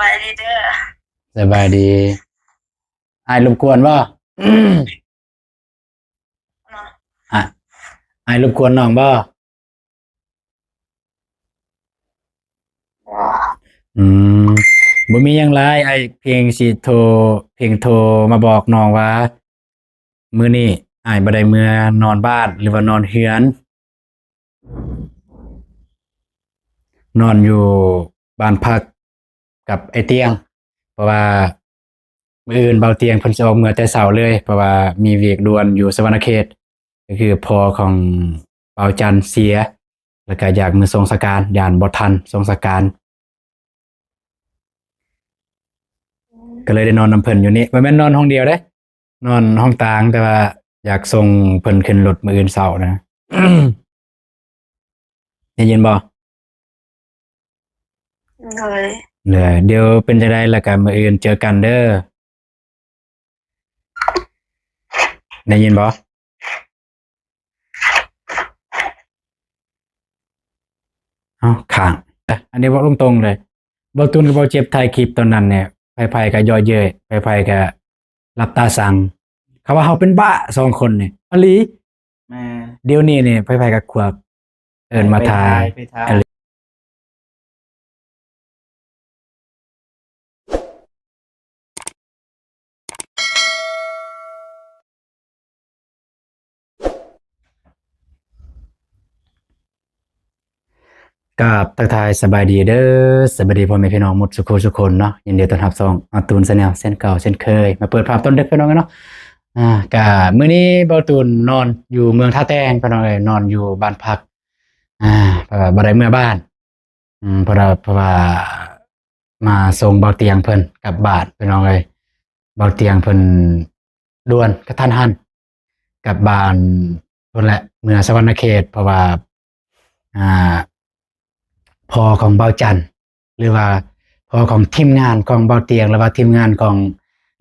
ບາຍດີເດີ. ສະບາຍດີ. ອ້າຍລົບກວນບໍ່? ເນາະ. ອາ ອ້າຍລົບກວນນ້ອງບໍ່? ອືມ ບໍ່ມີຫຍັງຫຼາຍ ອ້າຍພຽງຊິໂທ ພຽງໂທມາບອກນ້ອງວ່າ ມື້ນີ້ອ້າຍບໍ່ໄດ້ເມືອນອນບ້ານ ຫຼືວ່ານອນເຮືອນ, ນອນຢູ່ບ້ານພັກກັບອ້າຍຕຽງ ເພາະວ່າມື້ອື່ນບ່າວຕຽງເພິ່ນຊິອອກເມືອແຕ່ເຊົ້າເລີຍ ເພາະວ່າມີວຽກດ່ວນຢູ່ສະຫວັນນະເຂດ ກໍຄືພໍ່ຂອງບ່າວຈັນເສຍ ແລ້ວກໍຢາກເມືອສົ່ງສະການ ຢ້ານບໍ່ທັນສົ່ງສະການ ກໍເລີຍໄດ້ນອນນຳເພິ່ນຢູ່ນີ້. ບໍ່ແມ່ນນອນຫ້ອງດຽວເດ້ ນອນຫ້ອງຕ່າງ ແຕ່ວ່າຢາກສົ່ງເພິ່ນຂຶ້ນລົດມື້ອື່ນເຊົ້ານະ. ໄດ້ຍິນບໍ່? ໂດຍ. ເດີ ດຽວເປັນຈັ່ງໃດແລ້ວກໍມື້ອື່ນເຈີກັນເດີ. ໄດ້ຍິນບໍ່? ເອົ້າ ຄ້າງ. ອັນນີ້ເວົ້າຕົງໆເລີຍ ບ່າວຕຸນກັບບ່າວເຈັບຖ່າຍຄລິບຕອນນັ້ນນີ້ ໃຜໆກໍເຍາະເຍີ້ຍ ໃຜໆກໍຫຼັບຕາສັງ ເຂົາວ່າເຮົາເປັນບ້າສອງຄົນນີ້ ອີ່ຫຼີ. ແມ່ນ. ດຽວນີ້ນີ້ໃຜໆກໍຄວັກເອີ້ນມາຖ່າຍ ໄປຖ່າຍ ໄປຖ່າຍ. ກາບທັກທາຍສະບາຍດີເດີ ສະບາຍດີພໍ່ແມ່ພີ່ນ້ອງໝົດສູ່ຄູ່ສູ່ຄົນເນາະ. ຍິນດີຕ້ອນຮັບຊ່ອງອາຕູນແຊນແນວເຊັ່ນເກົ່າເຊັ່ນເຄີຍ ມາເປີດພາບຕອນດຶກພີ່ນ້ອງເອີຍເນາະ. ອາ ກະມື້ນີ້ບ່າວຕູນນອນຢູ່ເມືອງທ່າແຕງພີ່ນ້ອງເອີຍ ນອນຢູ່ບ້ານພັກ ອາ ເພາະວ່າບໍ່ໄດ້ເມືອບ້ານ ອືມ ເພາະວ່າ ເພາະວ່າມາສົ່ງບ່າວຕຽງເພິ່ນກັບບ້ານພີ່ນ້ອງເອີຍ. ບ່າວຕຽງເພິ່ນດ່ວນກະທັນຫັນກັບບ້ານພຸ້ນແຫຼະ ເມືອສະຫວັນນະເຂດ ເພາະວ່າ ອ່າ ພໍ່ຂອງບ່າວຈັນ ຫຼືວ່າພໍ່ຂອງທີມງານຂອງບ່າວຕຽງ ຫຼືວ່າທີມງານຂອງ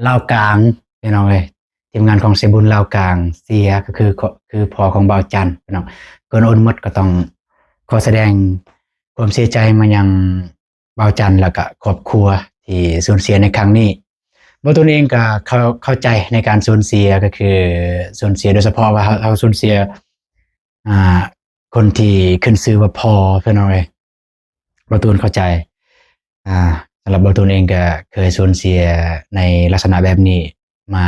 ລາວກາງພີ່ນ້ອງເອີຍ ທີມງານຂອງເຊຍບຸນລາວກາງເສຍ ກໍຄື ຄືພໍ່ຂອງບ່າວຈັນພີ່ນ້ອງ. ກ່ອນອື່ນໝົດກໍຕ້ອງຂໍສະແດງຄວາມເສຍໃຈມາຍັງບ່າວຈັນ ແລ້ວກະຄອບຄົວທີ່ສູນເສຍໃນຄັ້ງນີ້. ບ່າວຕູນເອງກະເຂົ້າ ເຂົ້າໃຈໃນການສູນເສຍ ກໍຄືສູນເສຍໂດຍສະເພາະວ່າເຮົາ ເຮົາສູນເສຍ ອ່າ ຄົນທີ່ຂຶ້ນຊື່ວ່າພໍ່ພີ່ນ້ອງເອີຍ. ບ່າວຕູນເຂົ້າໃຈ ອ່າ ສຳລັບບ່າວຕູນເອງກໍເຄີຍສູນເສຍໃນລັກສະນະແບບນີ້ມາ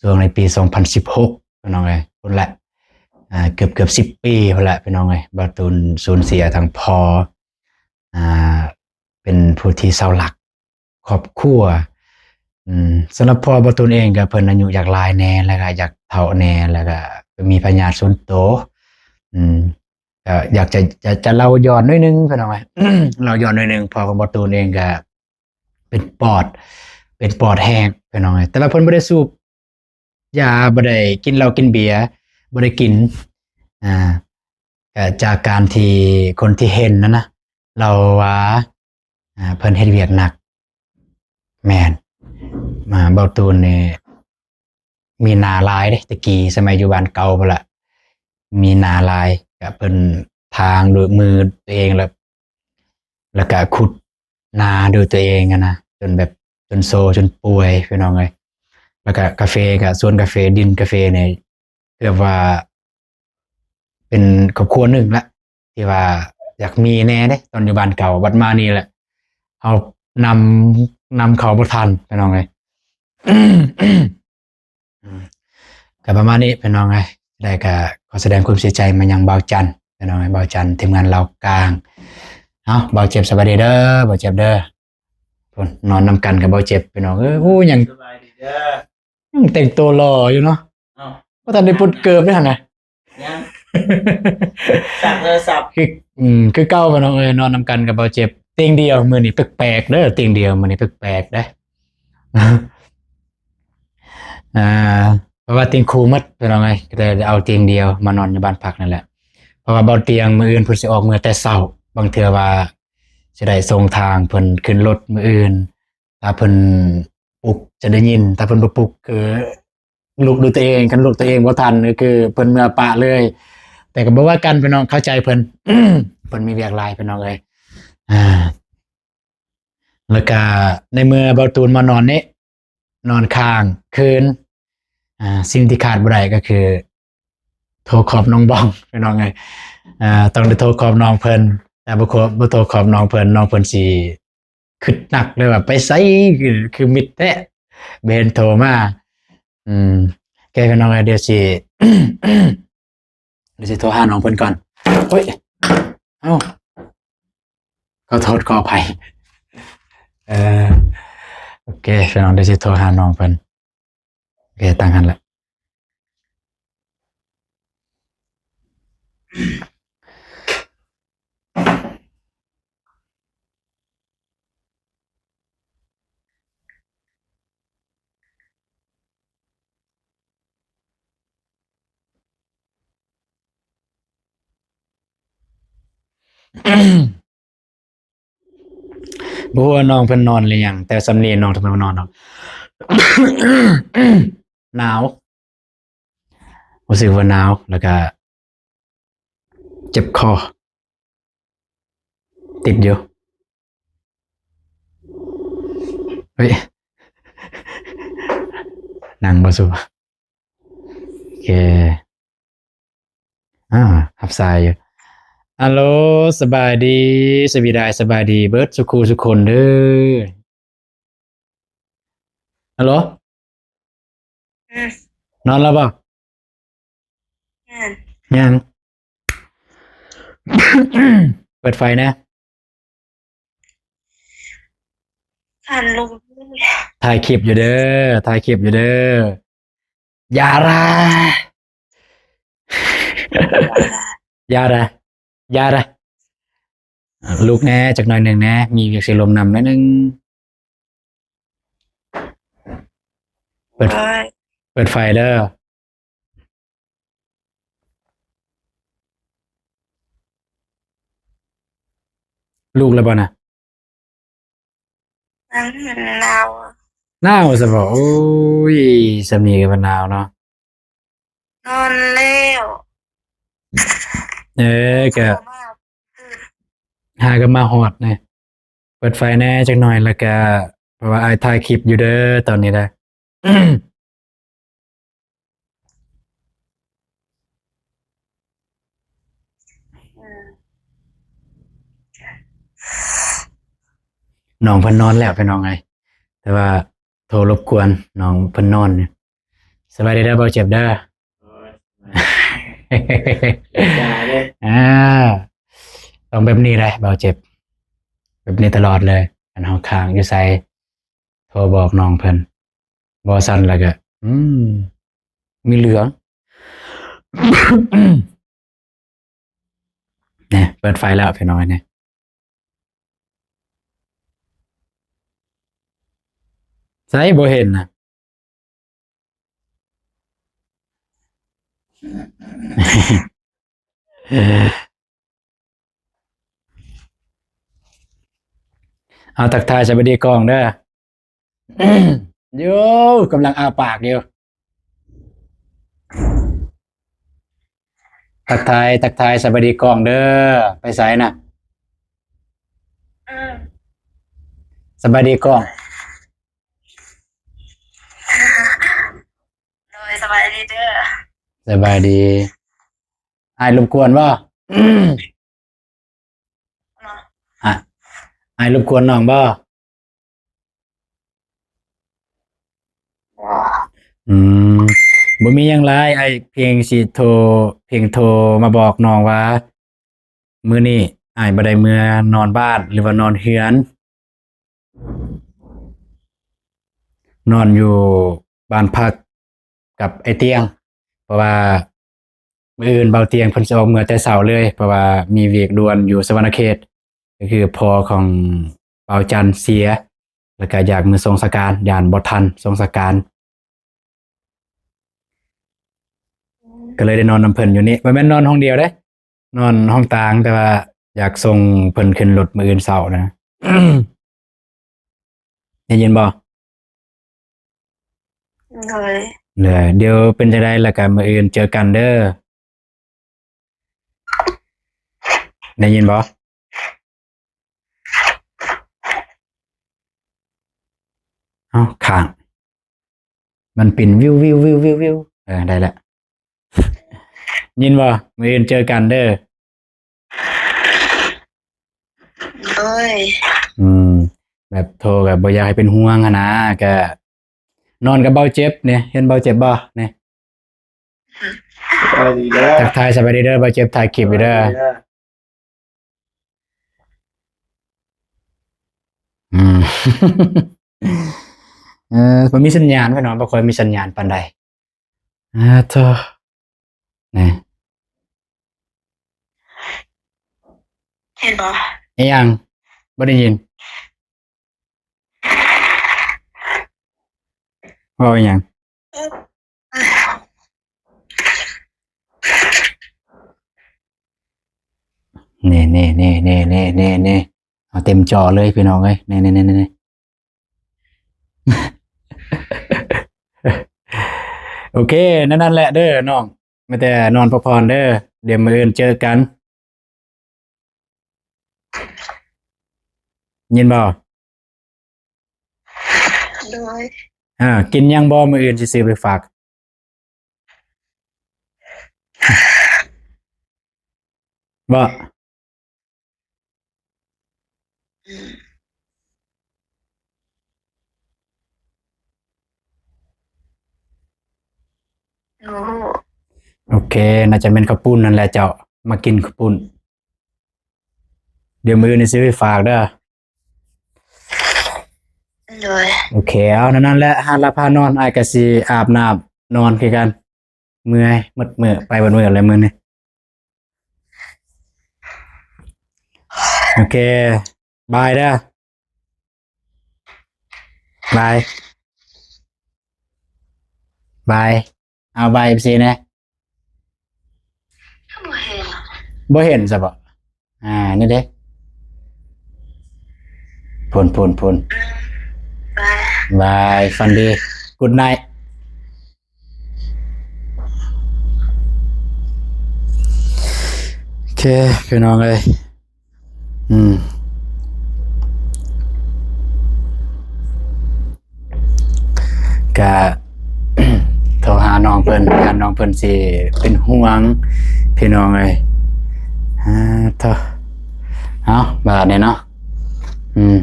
ຊ່ວງໃນປີສອງພັນສິບຫົກພີ່ນ້ອງເອີຍ ພຸ້ນແຫຼະ ອ່າ ເກືອບໆສິບປີພຸ້ນແຫຼະພີ່ນ້ອງເອີຍ. ບ່າວຕູນສູນເສຍທັງພໍ່ ອ່າ ເປັນຜູ້ທີ່ເສົາຫຼັກຄອບຄົວ. ອືມ ສຳລັບພໍ່ບ່າວຕູນເອງກໍເພິ່ນອາຍຸຢາກຫຼາຍແດ່ ແລ້ວກໍຢາກເຖົ້າແດ່ ແລ້ວກໍມີພະຍາດສ່ວນໂຕ ອືມ ກໍຢາກຈະ ຈະ ຈະເລົ່າຍ້ອນໜ້ອຍໜຶ່ງພີ່ນ້ອງເອີຍ ເລົ່າຍ້ອນໜ້ອຍໜຶ່ງ. ພໍ່ຂອງບ່າວຕູນເອງກໍເປັນປອດ ເປັນປອດແຫ້ງພີ່ນ້ອງເອີຍ ແຕ່ວ່າເພິ່ນບໍ່ໄດ້ສູບຢາ ບໍ່ໄດ້ກິນເຫຼົ້າກິນເບຍ ບໍ່ໄດ້ກິນ ອ່າ ກໍຈາກການທີ່ຄົນທີ່ເຫັນນັ້ນນະ ເລົ່າວ່າ ອ່າ ເພິ່ນເຮັດວຽກໜັກ. ແມ່ນ ມາ ບ່າວຕູນນີ້ມີນາຫຼາຍເດ້ ແຕ່ກີ້ສະໄໝຢູ່ບ້ານເກົ່າພຸ້ນລະ ມີນາຫຼາຍ ກະເພິ່ນຖາງດ້ວຍມືຕົວເອງ ແລ້ວ ແລ້ວກະຂຸດນາດ້ວຍຕົວເອງຫັ້ນນະ ຈົນແບບ ຈົນໂຊ ຈົນປ່ວຍພີ່ນ້ອງເອີຍ. ແລ້ວກະກາເຟ ກະສວນກາເຟ ດິນກາເຟນີ້ ເກືອບວ່າເປັນຄອບຄົວໜຶ່ງລະ ທີ່ວ່າຢາກມີແດ່ເດ້ ຕອນຢູ່ບ້ານເກົ່າ ບັດມານີ້ແຫຼະ ເຮົານຳ ນຳເຂົາບໍ່ທັນພີ່ນ້ອງເອີຍ. ກໍປະມານນີ້ພີ່ນ້ອງເອີຍ ໄດ້ກໍຂໍສະແດງຄວາມເສຍໃຈມາຍັງບ່າວຈັນພີ່ນ້ອງເອີຍ ບ່າວຈັນ ທີມງານລາວກາງ. ເອົາ ບ່າວເຈັບ ສະບາຍດີເດີ ບ່າວເຈັບເດີ. ພຸ້ນ ນອນນຳກັນກັບບ່າວເຈັບພີ່ນ້ອງເອີຍ. ໂອ້ ຍັງ ສະບາຍດີເດີ ຍັງແຕ່ງຕົວຫຼໍ່ຢູ່ເນາະ. ເອົ້າ ບໍ່ທັນໄດ້ປົດເກີບເດ້ຫັ້ນນະ ຍັງ ສັກເລີຍສັກ ຄື ອືມ ຄືເກົ່າພີ່ນ້ອງເອີຍ ນອນນຳກັນກັບບ່າວເຈັບ ຕຽງດຽວ. ມື້ນີ້ແປກໆເດີ ຕຽງດຽວ ມື້ນີ້ແປກໆເດ້. ອ່າ ເພາະວ່າຕຽງຄູ່ໝົດພີ່ນ້ອງເອີຍ ກໍເລີຍເອົາຕຽງດຽວມານອນຢູ່ບ້ານພັກນັ້ນແຫຼະ ເພາະວ່າບ່າວຕຽງມື້ອື່ນເພິ່ນຊິອອກເມືອແຕ່ເຊົ້າ ບາງເທື່ອວ່າຊິໄດ້ສົ່ງທາງເພິ່ນຂຶ້ນລົດມື້ອື່ນ ຖ້າເພິ່ນປຸກຈະໄດ້ຍິນ ຖ້າເພິ່ນບໍ່ປຸກຄືລຸກດ້ວຍຕົວເອງ. ຄັນລຸກຕົວເອງບໍ່ທັນ ກໍຄືເພິ່ນເມືອປະເລີຍ. ແຕ່ກໍບໍ່ວ່າກັນພີ່ນ້ອງ ເຂົ້າໃຈເພິ່ນ ເພິ່ນມີວຽກຫຼາຍພີ່ນ້ອງເອີຍ. ອ່າ ແລ້ວກະໃນເມື່ອເບົາຕູນມານອນນີ້ ນອນຄ້າງຄືນ ອ່າ ສິ່ງທີ່ຂາດບໍ່ໄດ້ກໍຄືໂທຂອບນ້ອງບອງ ພີ່ນ້ອງເອີຍ. ອ່າ ຕ້ອງໄດ້ໂທຂອບນ້ອງເພິ່ນ ຖ້າບໍ່ຂອບ ບໍ່ໂທຂອບນ້ອງເພິ່ນ ນ້ອງເພິ່ນຊິຄຶດໜັກເລີຍວ່າໄປໃສ ຄື ຄືມິດແທ້ ບໍ່ເຫັນໂທມາ. ອືມ ໂອເຄ ພີ່ນ້ອງເອີຍ ດຽວຊິ ດຽວຊິໂທຫານ້ອງເພິ່ນກ່ອນ. ໂອ້ຍ ເອົ້າ ຂໍໂທດຂໍອະໄພ. ເອີ ໂອເຄ ພີ່ນ້ອງ ດຽວຊິໂທຫານ້ອງເພິ່ນ. ໂອເຄ ຕັ້ງຫັ້ນແຫຼະ. ບໍ່ຮູ້ວ່ານ້ອງເພິ່ນນອນຫຼືຍັງ ແຕ່ສຳນີນ້ອງເພິ່ນບໍ່ນອນດອກ. ໜາວ ຮູ້ສຶກວ່າໜາວ ແລ້ວກະເຈັບຄໍ ຕິດຢູ່. ເຮີ້ຍ ນັ່ງບໍ່ສູ? ໂອເຄ ອ້າວ ຮັບສາຍຢູ່. ອາໂລ ສະບາຍດີ ສະວີດາຍ ສະບາຍດີເບິດສຸຄູ່ສຸຄົນເດີ. ອາໂລ ອືມ ນອນແລ້ວບໍ່? ຍັງ ຍັງ ເປີດໄຟແດ່. ຄັນລົງ ຖ່າຍຄລິບຢູ່ເດີ ຖ່າຍຄລິບຢູ່ເດີ. ຢ່າລະ ຢ່າລະ ຢ່າລະ ລຸກແດ່ ຈັກໜ້ອຍໜຶ່ງແດ່ ມີວຽກຊິລົມນຳໜ້ອຍໜຶ່ງ. ເປີດ ເປີດໄຟເດີ. ລຸກແລ້ວບໍ່ນະ? ໜາວ ໜາວຊະບໍ? ໂອ້ຍ ສ່ຳນີ້ກໍວ່າໜາວເນາະ. ນອນແລ້ວ. ເອີ ກະ ຫາກໍມາຮອດແນ່. ເປີດໄຟແດ່ຈັກໜ້ອຍ ແລ້ວກະ ເພາະວ່າອ້າຍຖ່າຍຄລິບຢູ່ເດີຕອນນີ້ນະ. ນ້ອງເພິ່ນນອນແລ້ວພີ່ນ້ອງເອີຍ ແຕ່ວ່າໂທລົບກວນນ້ອງເພິ່ນນອນຢູ່. ສະບາຍດີເດີ ເບົາເຈັບເດີ. ໂອ້ຍ ຢ່າເດີ ອ່າ ຕ້ອງແບບນີ້ແຫຼະ ເບົາເຈັບ ແບບນີ້ຕະຫຼອດເລີຍ ຄັນເຮົາຄ້າງຢູ່ໃສ ໂທບອກນ້ອງເພິ່ນ ບໍ່ຊັ້ນແລ້ວກະ ອືມ ມີເລື່ອງ. ແນ່ ເປີດໄຟແລ້ວພີ່ນ້ອງເອີຍ ໃສບໍ່ເຫັນນະ? ເອົາ ທັກທາຍສະບາຍດີກ້ອງເດີ. ໂຢ ກຳລັງອ້າປາກຢູ່. ທັກທາຍ ທັກທາຍສະບາຍດີກ້ອງເດີ. ໄປໃສນະ? ອືມ ສະບາຍດີກ້ອງ. ໂດຍ ສະບາຍດີເດີ. ສະບາຍດີ. ອ້າຍລົບກວນບໍ່? ເນາະ ອະ ອ້າຍລົບກວນນ້ອງບໍ່? ບໍ່. ອືມ ບໍ່ມີຫຍັງຫຼາຍ ອ້າຍພຽງຊິໂທ ພຽງໂທມາບອກນ້ອງວ່າ ມື້ນີ້ອ້າຍບໍ່ໄດ້ເມືອນອນບ້ານ ຫຼືວ່ານອນເຮືອນ ນອນຢູ່ບ້ານພັກກັບອ້າຍຕຽງ ເພາະວ່າມື້ອື່ນເບົາຕຽງເພິ່ນຊິອອກເມືອແຕ່ເຊົ້າເລີຍ ເພາະວ່າມີວຽກດ່ວນຢູ່ສະຫວັນນະເຂດ ກໍຄືພໍ່ຂອງເບົາຈັນເສຍ ແລ້ວກໍຢາກເມືອສົ່ງສະການ ຢ້ານບໍ່ທັນສົ່ງສະການ ກໍເລີຍໄດ້ນອນນຳເພິ່ນຢູ່ນີ້. ບໍ່ແມ່ນນອນຫ້ອງດຽວເດ້ ນອນຫ້ອງຕ່າງ ແຕ່ວ່າຢາກສົ່ງເພິ່ນຂຶ້ນລົດມື້ອື່ນເຊົ້ານະ. ໄດ້ຍິນບໍ່? ໂດຍ ເດີ ດຽວເປັນຈັ່ງໃດແລ້ວກໍມື້ອື່ນເຈີກັນເດີ. ໄດ້ຍິນບໍ່? ໂ ເອົ້າ ຄ້າງ ມັນປິ່ນວິວໆໆໆ ເອີ ໄດ້ແລ້ວ. ຍິນບໍ່? ມື້ອື່ນເຈີກັນເດີ. ໂດຍ. ອືມ ແບບໂທກໍບໍ່ຢາກໃຫ້ເປັນຫ່ວງຫັ້ນນະ ກໍນອນກັບເບົາເຈັບນີ້ ເຫັນເບົາເຈັບບໍ່ນີ້? ສະບາຍດີເດີ. ທັກທາຍສະບາຍດີເດີ ເບົາເຈັບ ຖ່າຍຄລິບຢູ່ເດີ. ສະບາຍດີເດີ. ອືມ ເອີ ບໍ່ມີສັນຍານ ພີ່ນ້ອງ ບໍ່ຄ່ອຍມີສັນຍານປານໃດ. ອາ ໂທ້ ນີ້ ເຫັນບໍ່? ອີຫຍັງ? ບໍ່ໄດ້ຍິນ. ເວົ້າອີຫຍັງ? ນີ້ໆໆໆໆ ເອົາເຕັມຈໍເລີຍພີ່ນ້ອງເອີຍ ນີ້ໆໆໆ ໂອເຄ ນັ້ນແຫຼະເດີນ້ອງ ມີແຕ່ນອນພັກຜ່ອນເດີ ດຽວມື້ອື່ນເຈີກັນ. ຍິນບໍ່? ໂດຍ. ເອີ ກິນຫຍັງບໍ່? ມື້ອື່ນຊິຊື້ໄປຝາກ. ບໍ່? ໂອ້ໂຫ ໂອເຄ ໜ້າຈະແມ່ນເຂົ້າປຸ້ນນັ້ນແຫຼະເຈົ້າ ມາກິນເຂົ້າປຸ້ນ. ດຽວມື້ອື່ນຊິໄປຝາກເດີ. ໂດຍ. ໂອເຄ ເອົາ ນັ້ນແຫຼະ ຫາດລະພານອນ ອ້າຍກໍຊິອາບນ້ຳນອນຄືກັນ. ເມື່ອຍໝົດມື້ ໄປໝົດມື້ແລ້ວມື້ນີ້. ໂອເຄ ບາຍເດີ. ບາຍ ບາຍ. ເອົາ ບາຍເອັຟຊີແດ່. ບໍ່ເຫັນ ບໍ່ເຫັນຊະບໍ? ອ່າ ນີ້ເດ້ ພຸ້ນໆໆ. ບາຍ ບາຍ ຝັນດີ Good night. ໂອເຄ ພີ່ນ້ອງເອີຍ ອືມ ກະ ໂທຫານ້ອງເພິ່ນ ຢ້ານນ້ອງເພິ່ນຊິເປັນຫ່ວງ ພີ່ນ້ອງເອີຍ. ອາ ໂທ້ ເອົາ ບາດນີ້ເນາະ ອືມ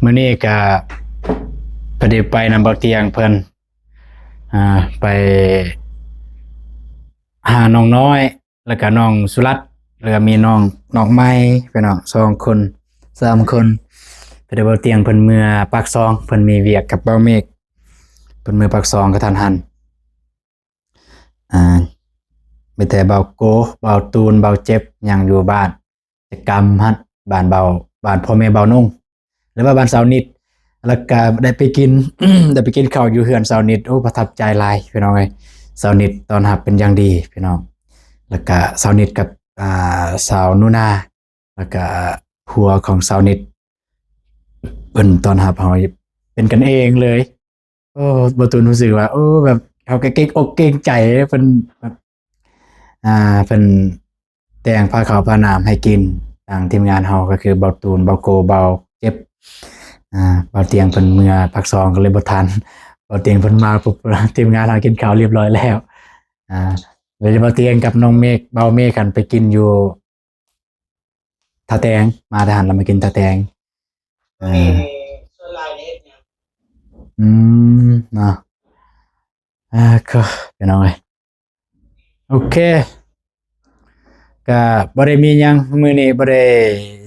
ມື້ນີ້ກະພໍດີໄປນຳບັກຕຽງເພິ່ນ ອ່າ ໄປຫານ້ອງນ້ອຍ ແລ້ວກະນ້ອງສຸລັດ ແລ້ວກະມີນ້ອງ ນ້ອງໃໝ່ ພີ່ນ້ອງ ສອງຄົນ ສາມຄົນ. ພໍດີບ່າວຕຽງເພິ່ນເມືອປາກຊ່ອງ ເພິ່ນມີວຽກກັບບ່າວເມກ ເພິ່ນເມືອປາກຊ່ອງກະທັນຫັນ. ອ່າ ມີແຕ່ບ່າວໂກ ບ່າວຕູນ ບ່າວເຈັບ ຍັງຢູ່ບ້ານ ຈະກຳຫັ້ນ ບ້ານເບົາ ບ້ານພໍ່ແມ່ເບົານົງ ຫຼືວ່າບ້ານສາວນິດ ແລ້ວກະໄດ້ໄປກິນ ໄດ້ໄປກິນເຂົ້າຢູ່ເຮືອນສາວນິດ. ໂອ້ ປະທັບໃຈຫຼາຍພີ່ນ້ອງເອີຍ ສາວນິດຕ້ອນຮັບເປັນຢ່າງດີພີ່ນ້ອງ. ແລ້ວກະສາວນິດກັບ ອ່າ ສາວໜູນາ ແລ້ວກະຜົວຂອງສາວນິດ ເພິ່ນຕ້ອນຮັບເຮົາເປັນກັນເອງເລີຍ. ໂອ້ ບ່າວຕູນຮູ້ສຶກວ່າ ໂອ້ ແບບເຮົາກະເກງອົກເກງໃຈ ເພິ່ນແບບ ອ່າ ເພິ່ນແຕ່ງພາເຂົ້າພານ້ຳໃຫ້ກິນ. ທາງທີມງານເຮົາກະຄືບ່າວຕູນ ບ່າວໂກ ບ່າວເຈັບ ອ່າ ບ່າວຕຽງເພິ່ນເມືອປາກຊ່ອງກະເລີຍບໍ່ທັນ. ບ່າວຕຽງເພິ່ນມາປຸບ ທີມງານເຮົາກິນເຂົ້າລຽບຮ້ອຍແລ້ວ. ອ່າ ແລ້ວບ່າວຕຽງກັບນ້ອງເມກ ບ່າວເມກຫັ້ນໄປກິນຢູ່ ທ່າແຕງ ມາແຕ່ຫັ້ນລະມາກິນທ່າແຕງ. ເອີ ສ່ວນຫຼາຍເຮັດຫຍັງ? ອືມ ເນາະ ອ່າ ກໍ ພີ່ນ້ອງເອີຍ ໂອເຄ ກະບໍ່ໄດ້ມີຫຍັງ ມື້ນີ້ບໍ່ໄດ້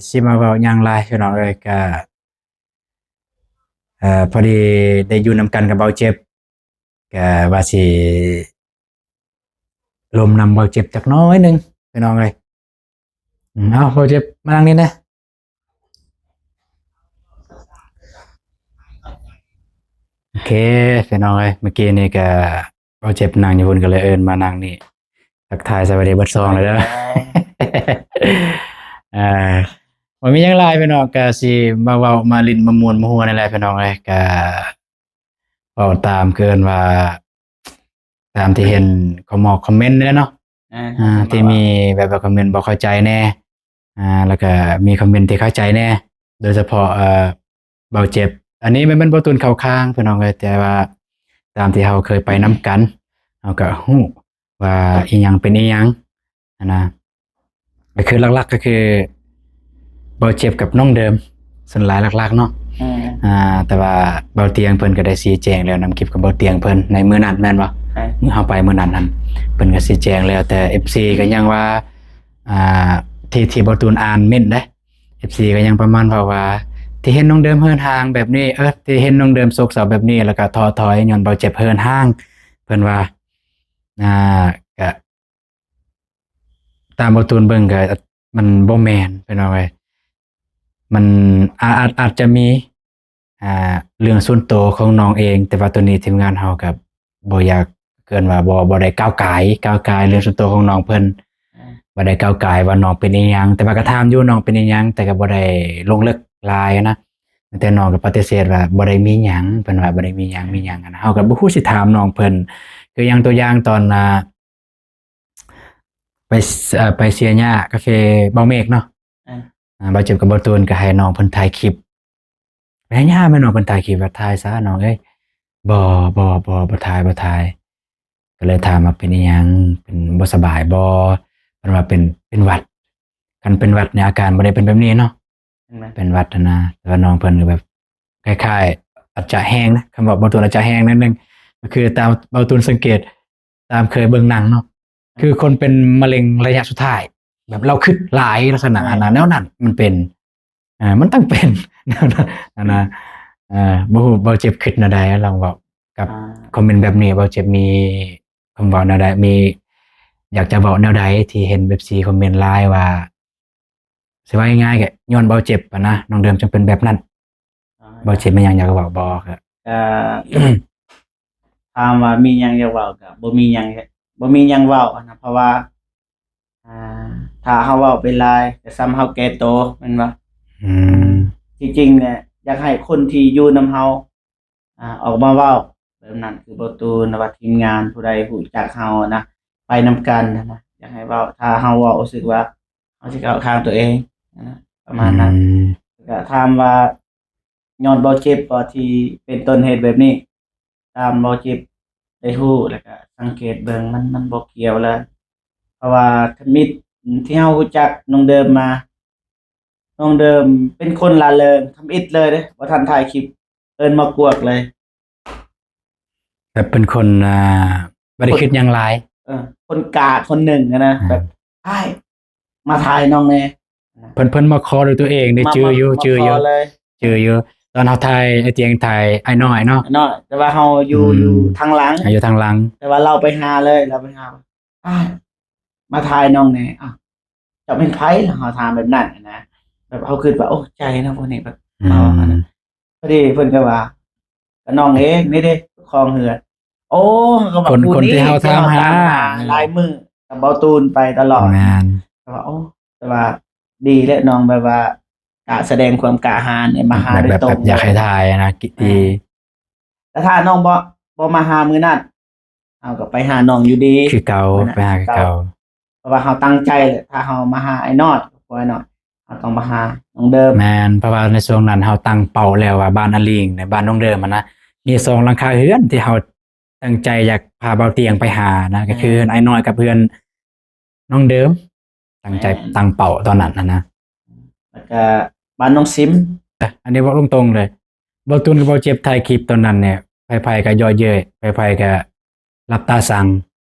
ຊິມາເວົ້າຫຍັງຫຼາຍພີ່ນ້ອງເອີຍ. ກະ ເອີ ພໍດີໄດ້ຢູ່ນຳກັນກັບບ່າວເຈັບ ກະວ່າຊິລົມນຳບ່າວເຈັບຈັກໜ້ອຍໜຶ່ງພີ່ນ້ອງເອີຍ. ອືມ ເອົາ ບ່າວເຈັບມານັ່ງນີ້ແດ່. ໂອເຄ ພີ່ນ້ອງເອີຍ ເມື່ອກີ້ນີ້ກະບ່າວເຈັບນັ່ງຢູ່ພຸ້ນ ກະເລີຍເອີ້ນມານັ່ງນີ້ ທັກທາຍສະບາຍດີເບິດຊ່ອງເລີຍເດີ. ເອີ ບໍ່ມີຫຍັງຫຼາຍພີ່ນ້ອງ ກະຊິມາເວົ້າມາຫຼິ້ນມາມ່ວນມາຫົວນີ້ແຫຼະພີ່ນ້ອງເອີຍ. ກະ ເວົ້າຕາມ ຄືເອີ້ນວ່າ ຕາມທີ່ເຫັນຄອມເມັນນີ້ແຫຼະເນາະ ອ່າ ທີ່ມີແບບວ່າຄອມເມັນບໍ່ເຂົ້າໃຈແດ່ ອ່າ ແລ້ວກໍມີຄອມເມັນທີ່ເຂົ້າໃຈແດ່ ໂດຍສະເພາະ ເອີ ເບົາເຈັບ. ອັນນີ້ແມ່ນ ແມ່ນບໍ່ຕູນເຂົ້າຂ້າງພີ່ນ້ອງເອີຍ ແຕ່ວ່າຕາມທີ່ເຮົາເຄີຍໄປນຳກັນ ເຮົາກໍຮູ້ວ່າອີ່ຫຍັງເປັນອີ່ຫຍັງຫັ້ນນະ. ກໍຄືຫຼັກໆ ກໍຄືເບົາເຈັບກັບນ້ອງເດີມ ສ່ວນຫຼາຍຫຼັກໆ ເນາະ. ອືມ ອ່າ ແຕ່ວ່າເບົາຕຽງເພິ່ນກໍໄດ້ຊີ້ແຈງແລ້ວນຳຄລິບກັບເບົາຕຽງເພິ່ນໃນມື້ນັ້ນແມ່ນບໍ່? ມື້ເຮົາໄປມື້ນັ້ນຫັ້ນ ເພິ່ນກໍຊີ້ແຈງແລ້ວ ແຕ່ເອັຟຊີກໍຍັງວ່າ ອ່າ ທີ່ ທີ່ເບົາຕູນອ່ານເມັ້ນເດ້ ເອັຟຊີກໍຍັງປະມານເວົ້າວ່າ ທີ່ເຫັນນ້ອງເດີມເຫີນຫ້າງແບບນີ້ ເອີ ທີ່ເຫັນນ້ອງເດີມໂສກເສົ້າແບບນີ້ ແລ້ວກໍທໍ້ຖອຍຍ້ອນເບົາເຈັບເຫີນຫ້າງ ເພິ່ນວ່າ ອ່າ ກະ ຕາມເບົາຕູນເບິ່ງກໍ ມັນບໍ່ແມ່ນພີ່ນ້ອງເອີຍ ມັນອາດ ອາດ ອາດຈະມີ ອ່າ ເລື່ອງສ່ວນໂຕຂອງນ້ອງເອງ ແຕ່ວ່າໂຕນີ້ທີມງານເຮົາກໍບໍ່ຢາກ ເອີ້ນວ່າບໍ່ ບໍ່ໄດ້ກ້າວກ່າຍ ກ້າວກ່າຍເລື່ອງສ່ວນໂຕຂອງນ້ອງເພິ່ນ ອືມ ບໍ່ໄດ້ກ້າວກ່າຍວ່ານ້ອງເປັນອີ່ຫຍັງ ແຕ່ວ່າກໍຖາມຢູ່ນ້ອງເປັນອີ່ຫຍັງ ແຕ່ກໍບໍ່ໄດ້ລົງເລິກຫຼາຍນະ. ແຕ່ນ້ອງກໍປະຕິເສດວ່າບໍ່ໄດ້ມີຫຍັງ ເພິ່ນວ່າບໍ່ໄດ້ມີຫຍັງ ມີຫຍັງຫັ້ນນະ ເຮົາກໍບໍ່ຮູ້ຊິຖາມນ້ອງເພິ່ນ ຄືຢ່າງຕົວຢ່າງຕອນ ອ່າ ໄປ ເອີ ໄປເສຍຫຍ້າກາເຟເບົາເມກເນາະ ອືມ ອ່າ ເບົາເຈັບກັບເບົາຕູນກໍໃຫ້ນ້ອງເພິ່ນຖ່າຍຄລິບ ພະຍາຍາມໃຫ້ນ້ອງເພິ່ນຖ່າຍຄລິບ ວ່າຖ່າຍຊະນ້ອງເອີຍ ບໍ່ ບໍ່ ບໍ່ ບໍ່ຖ່າຍ ບໍ່ຖ່າຍ ກໍເລີຍຖາມວ່າເປັນອີ່ຫຍັງ ເປັນບໍ່ສະບາຍບໍ່ ເພິ່ນວ່າເປັນ ເປັນຫວັດ ຄັນເປັນຫວັດນີ້ອາການບໍ່ໄດ້ເປັນແບບນີ້ເນາະ ເປັນຫວັດຫັ້ນນະ ແຕ່ວ່ານ້ອງເພິ່ນກໍແບບຄ້າຍໆ ອາດຈະແຮງນະ ຄຳເວົ້າເບົາຕູນອາດຈະແຮງໜ້ອຍໜຶ່ງ ກໍຄືຕາມເບົາຕູນສັງເກດ ຕາມເຄີຍເບິ່ງໜັງເນາະ ຄືຄົນເປັນມະເລັງໄລຍະສຸດທ້າຍ ແບບລາວຄິດຫຼາຍລັກສະນະ ອ່າ ອັນນັ້ນແນວນັ້ນ ມັນເປັນ ເອີ ມັນຕ້ອງເປັນແນວນັ້ນນະ ເອີ ບໍ່ຮູ້ເບົາເຈັບຄິດແນວໃດ ລອງເວົ້າກັບ ອ່າ ຄອມເມັນແບບນີ້ ເບົາເຈັບມີຄຳເວົ້າແນວໃດ ມີ ຢາກຈະເວົ້າແນວໃດ ທີ່ເຫັນເອັຟຊີຄອມເມັນຫຼາຍວ່າ ຊິວ່າງ່າຍໆ ກໍຍ້ອນເບົາເຈັບຫັ້ນນະ ນ້ອງເດີມຈຶ່ງເປັນແບບນັ້ນ ອ່າ ເບົາເຈັບມີຫຍັງຢາກເວົ້າບໍ່? ກໍ ກໍ ຖາມວ່າມີຫຍັງຢາກເວົ້າ ກໍບໍ່ມີຫຍັງ ບໍ່ມີຫຍັງເວົ້າຫັ້ນນະ ເພາະວ່າ ອ່າ ຖ້າເຮົາເວົ້າໄປຫຼາຍ ກໍສ່ຳເຮົາແກ່ໂຕ ແມ່ນບໍ່? ອືມ ທີ່ຈິງແຫຼະ ຢາກໃຫ້ຄົນທີ່ຢູ່ນຳເຮົາ ອ່າ ອອກມາເວົ້າແບບນັ້ນ ຄືບໍ່ຕູນ ຫຼືວ່າທີມງານຜູ້ໃດຮູ້ຈັກເຮົານະ ໄປນຳກັນນະ ຢາກໃຫ້ເວົ້າ ຖ້າເຮົາເວົ້າ ຮູ້ສຶກວ່າເຮົາຊິເຂົ້າຂ້າງຕົວເອງນະ ປະມານນັ້ນ ອືມ ແລ້ວກໍຖາມວ່າຍ້ອນເບົາເຈັບບໍ່ທີ່ເປັນຕົ້ນເຫດແບບນີ້? ຕາມເບົາເຈັບໄດ້ຮູ້ ແລ້ວກໍສັງເກດເບິ່ງ ມັນ ມັນບໍ່ກ່ຽວເລີຍ ເພາະວ່າທຳອິດທີ່ເຮົາຮູ້ຈັກນ້ອງເດີມມາ ນ້ອງເດີມເປັນຄົນລ່າເລີງທຳອິດເລີຍເດ້ ບໍ່ທັນຖ່າຍຄລິບ ເອີ້ນມາກວກເລີຍ ແບບເປັນຄົນ ອ່າ ບໍ່ໄດ້ຄິດຫຍັງຫຼາຍ ເອີ ຄົນກາຄົນໜຶ່ງນະ ອ່າ ແບບ ອ້າຍ ມາຖ່າຍນ້ອງແດ່. ເພິ່ນ ເພິ່ນມາຂໍດ້ວຍຕົວເອງເດ້ ຈື່ຢູ່ ຈື່ຢູ່ ຈື່ຢູ່ ຕອນເຮົາຖ່າຍ ອ້າຍຕຽງຖ່າຍອ້າຍນ້ອຍເນາະ ອ້າຍນ້ອຍ ແຕ່ວ່າເຮົາຢູ່ ອືມ ຢູ່ທາງຫຼັງ ອ່າ ຢູ່ທາງຫຼັງ ແຕ່ວ່າລາວໄປຫາເລີຍ ລາວໄປຫາ ອ້າຍ ມາຖ່າຍນ້ອງແດ່ ອ້າວ ເຈົ້າແມ່ນໃຜ? ລະເຮົາຖາມແບບນັ້ນນະ ແບບເຮົາຄິດວ່າ ໂອ້ ໃຈເນາະ ພວກນີ້ແບບ ອືມ ເວົ້າອັນນັ້ນ ພໍດີເພິ່ນກໍວ່າ ກໍນ້ອງເອງນີ້ເດ້ ເຈົ້າຂອງເຮືອນ ໂອ້ ເຮົາກໍວ່າ ຄົນ ຜູ້ນີ້ ຄົນທີ່ເຮົາຕາມຫາ ທີ່ເຮົາຕາມຫາຫຼາຍມື້ ກັບເບົາຕູນໄປຕະຫຼອດ ແມ່ນ ກໍວ່າ ໂອ້ ແຕ່ວ່າດີແຫຼະ ນ້ອງແບບວ່າ ກະສະແດງຄວາມກ້າຫານ ມາຫາໂດຍຕົງ ແບບ ແບບຢາກໃຫ້ຖ່າຍນະ ກິ ແມ່ນ ແຕ່ຖ້ານ້ອງບໍ່ ບໍ່ມາຫາມື້ນັ້ນ ເຮົາກໍໄປຫານ້ອງຢູ່ດີ ຄືເກົ່າ ໄປຫາຄືເກົ່າ ເພາະວ່າເຮົາຕັ້ງໃຈແຫຼະ ຖ້າເຮົາມາຫາອ້າຍນ້ອຍ ຄອບຄົວອ້າຍນ້ອຍ ເຮົາຕ້ອງມາຫານ້ອງເດີມ ແມ່ນ ເພາະວ່າໃນຊ່ວງນັ້ນເຮົາຕັ້ງເປົ້າແລ້ວວ່າບ້ານອາລີງ ໃນບ້ານນ້ອງເດີມຫັ້ນນະ ມີສອງຫຼັງຄາເຮືອນທີ່ເຮົາຕັ້ງໃຈຢາກພາເບົາຕຽງໄປຫານະ ກໍຄື ອ່າ ເຮືອນອ້າຍນ້ອຍກັບເຮືອນນ້ອງເດີມ ຕັ້ງໃຈ ແມ່ນ ຕັ້ງເປົ້າຕອນນັ້ນຫັ້ນນະ ແລ້ວກະບ້ານນ້ອງຊິມ ອັນນີ້ເວົ້າຕົງໆເລີຍ ເບົາຕູນກັບເບົາເຈັບຖ່າຍຄລິບຕອນນັ້ນນີ້ ໃຜໆກໍເຍາະເຍີ້ຍ ໃຜໆກໍຫຼັບຕາສັງ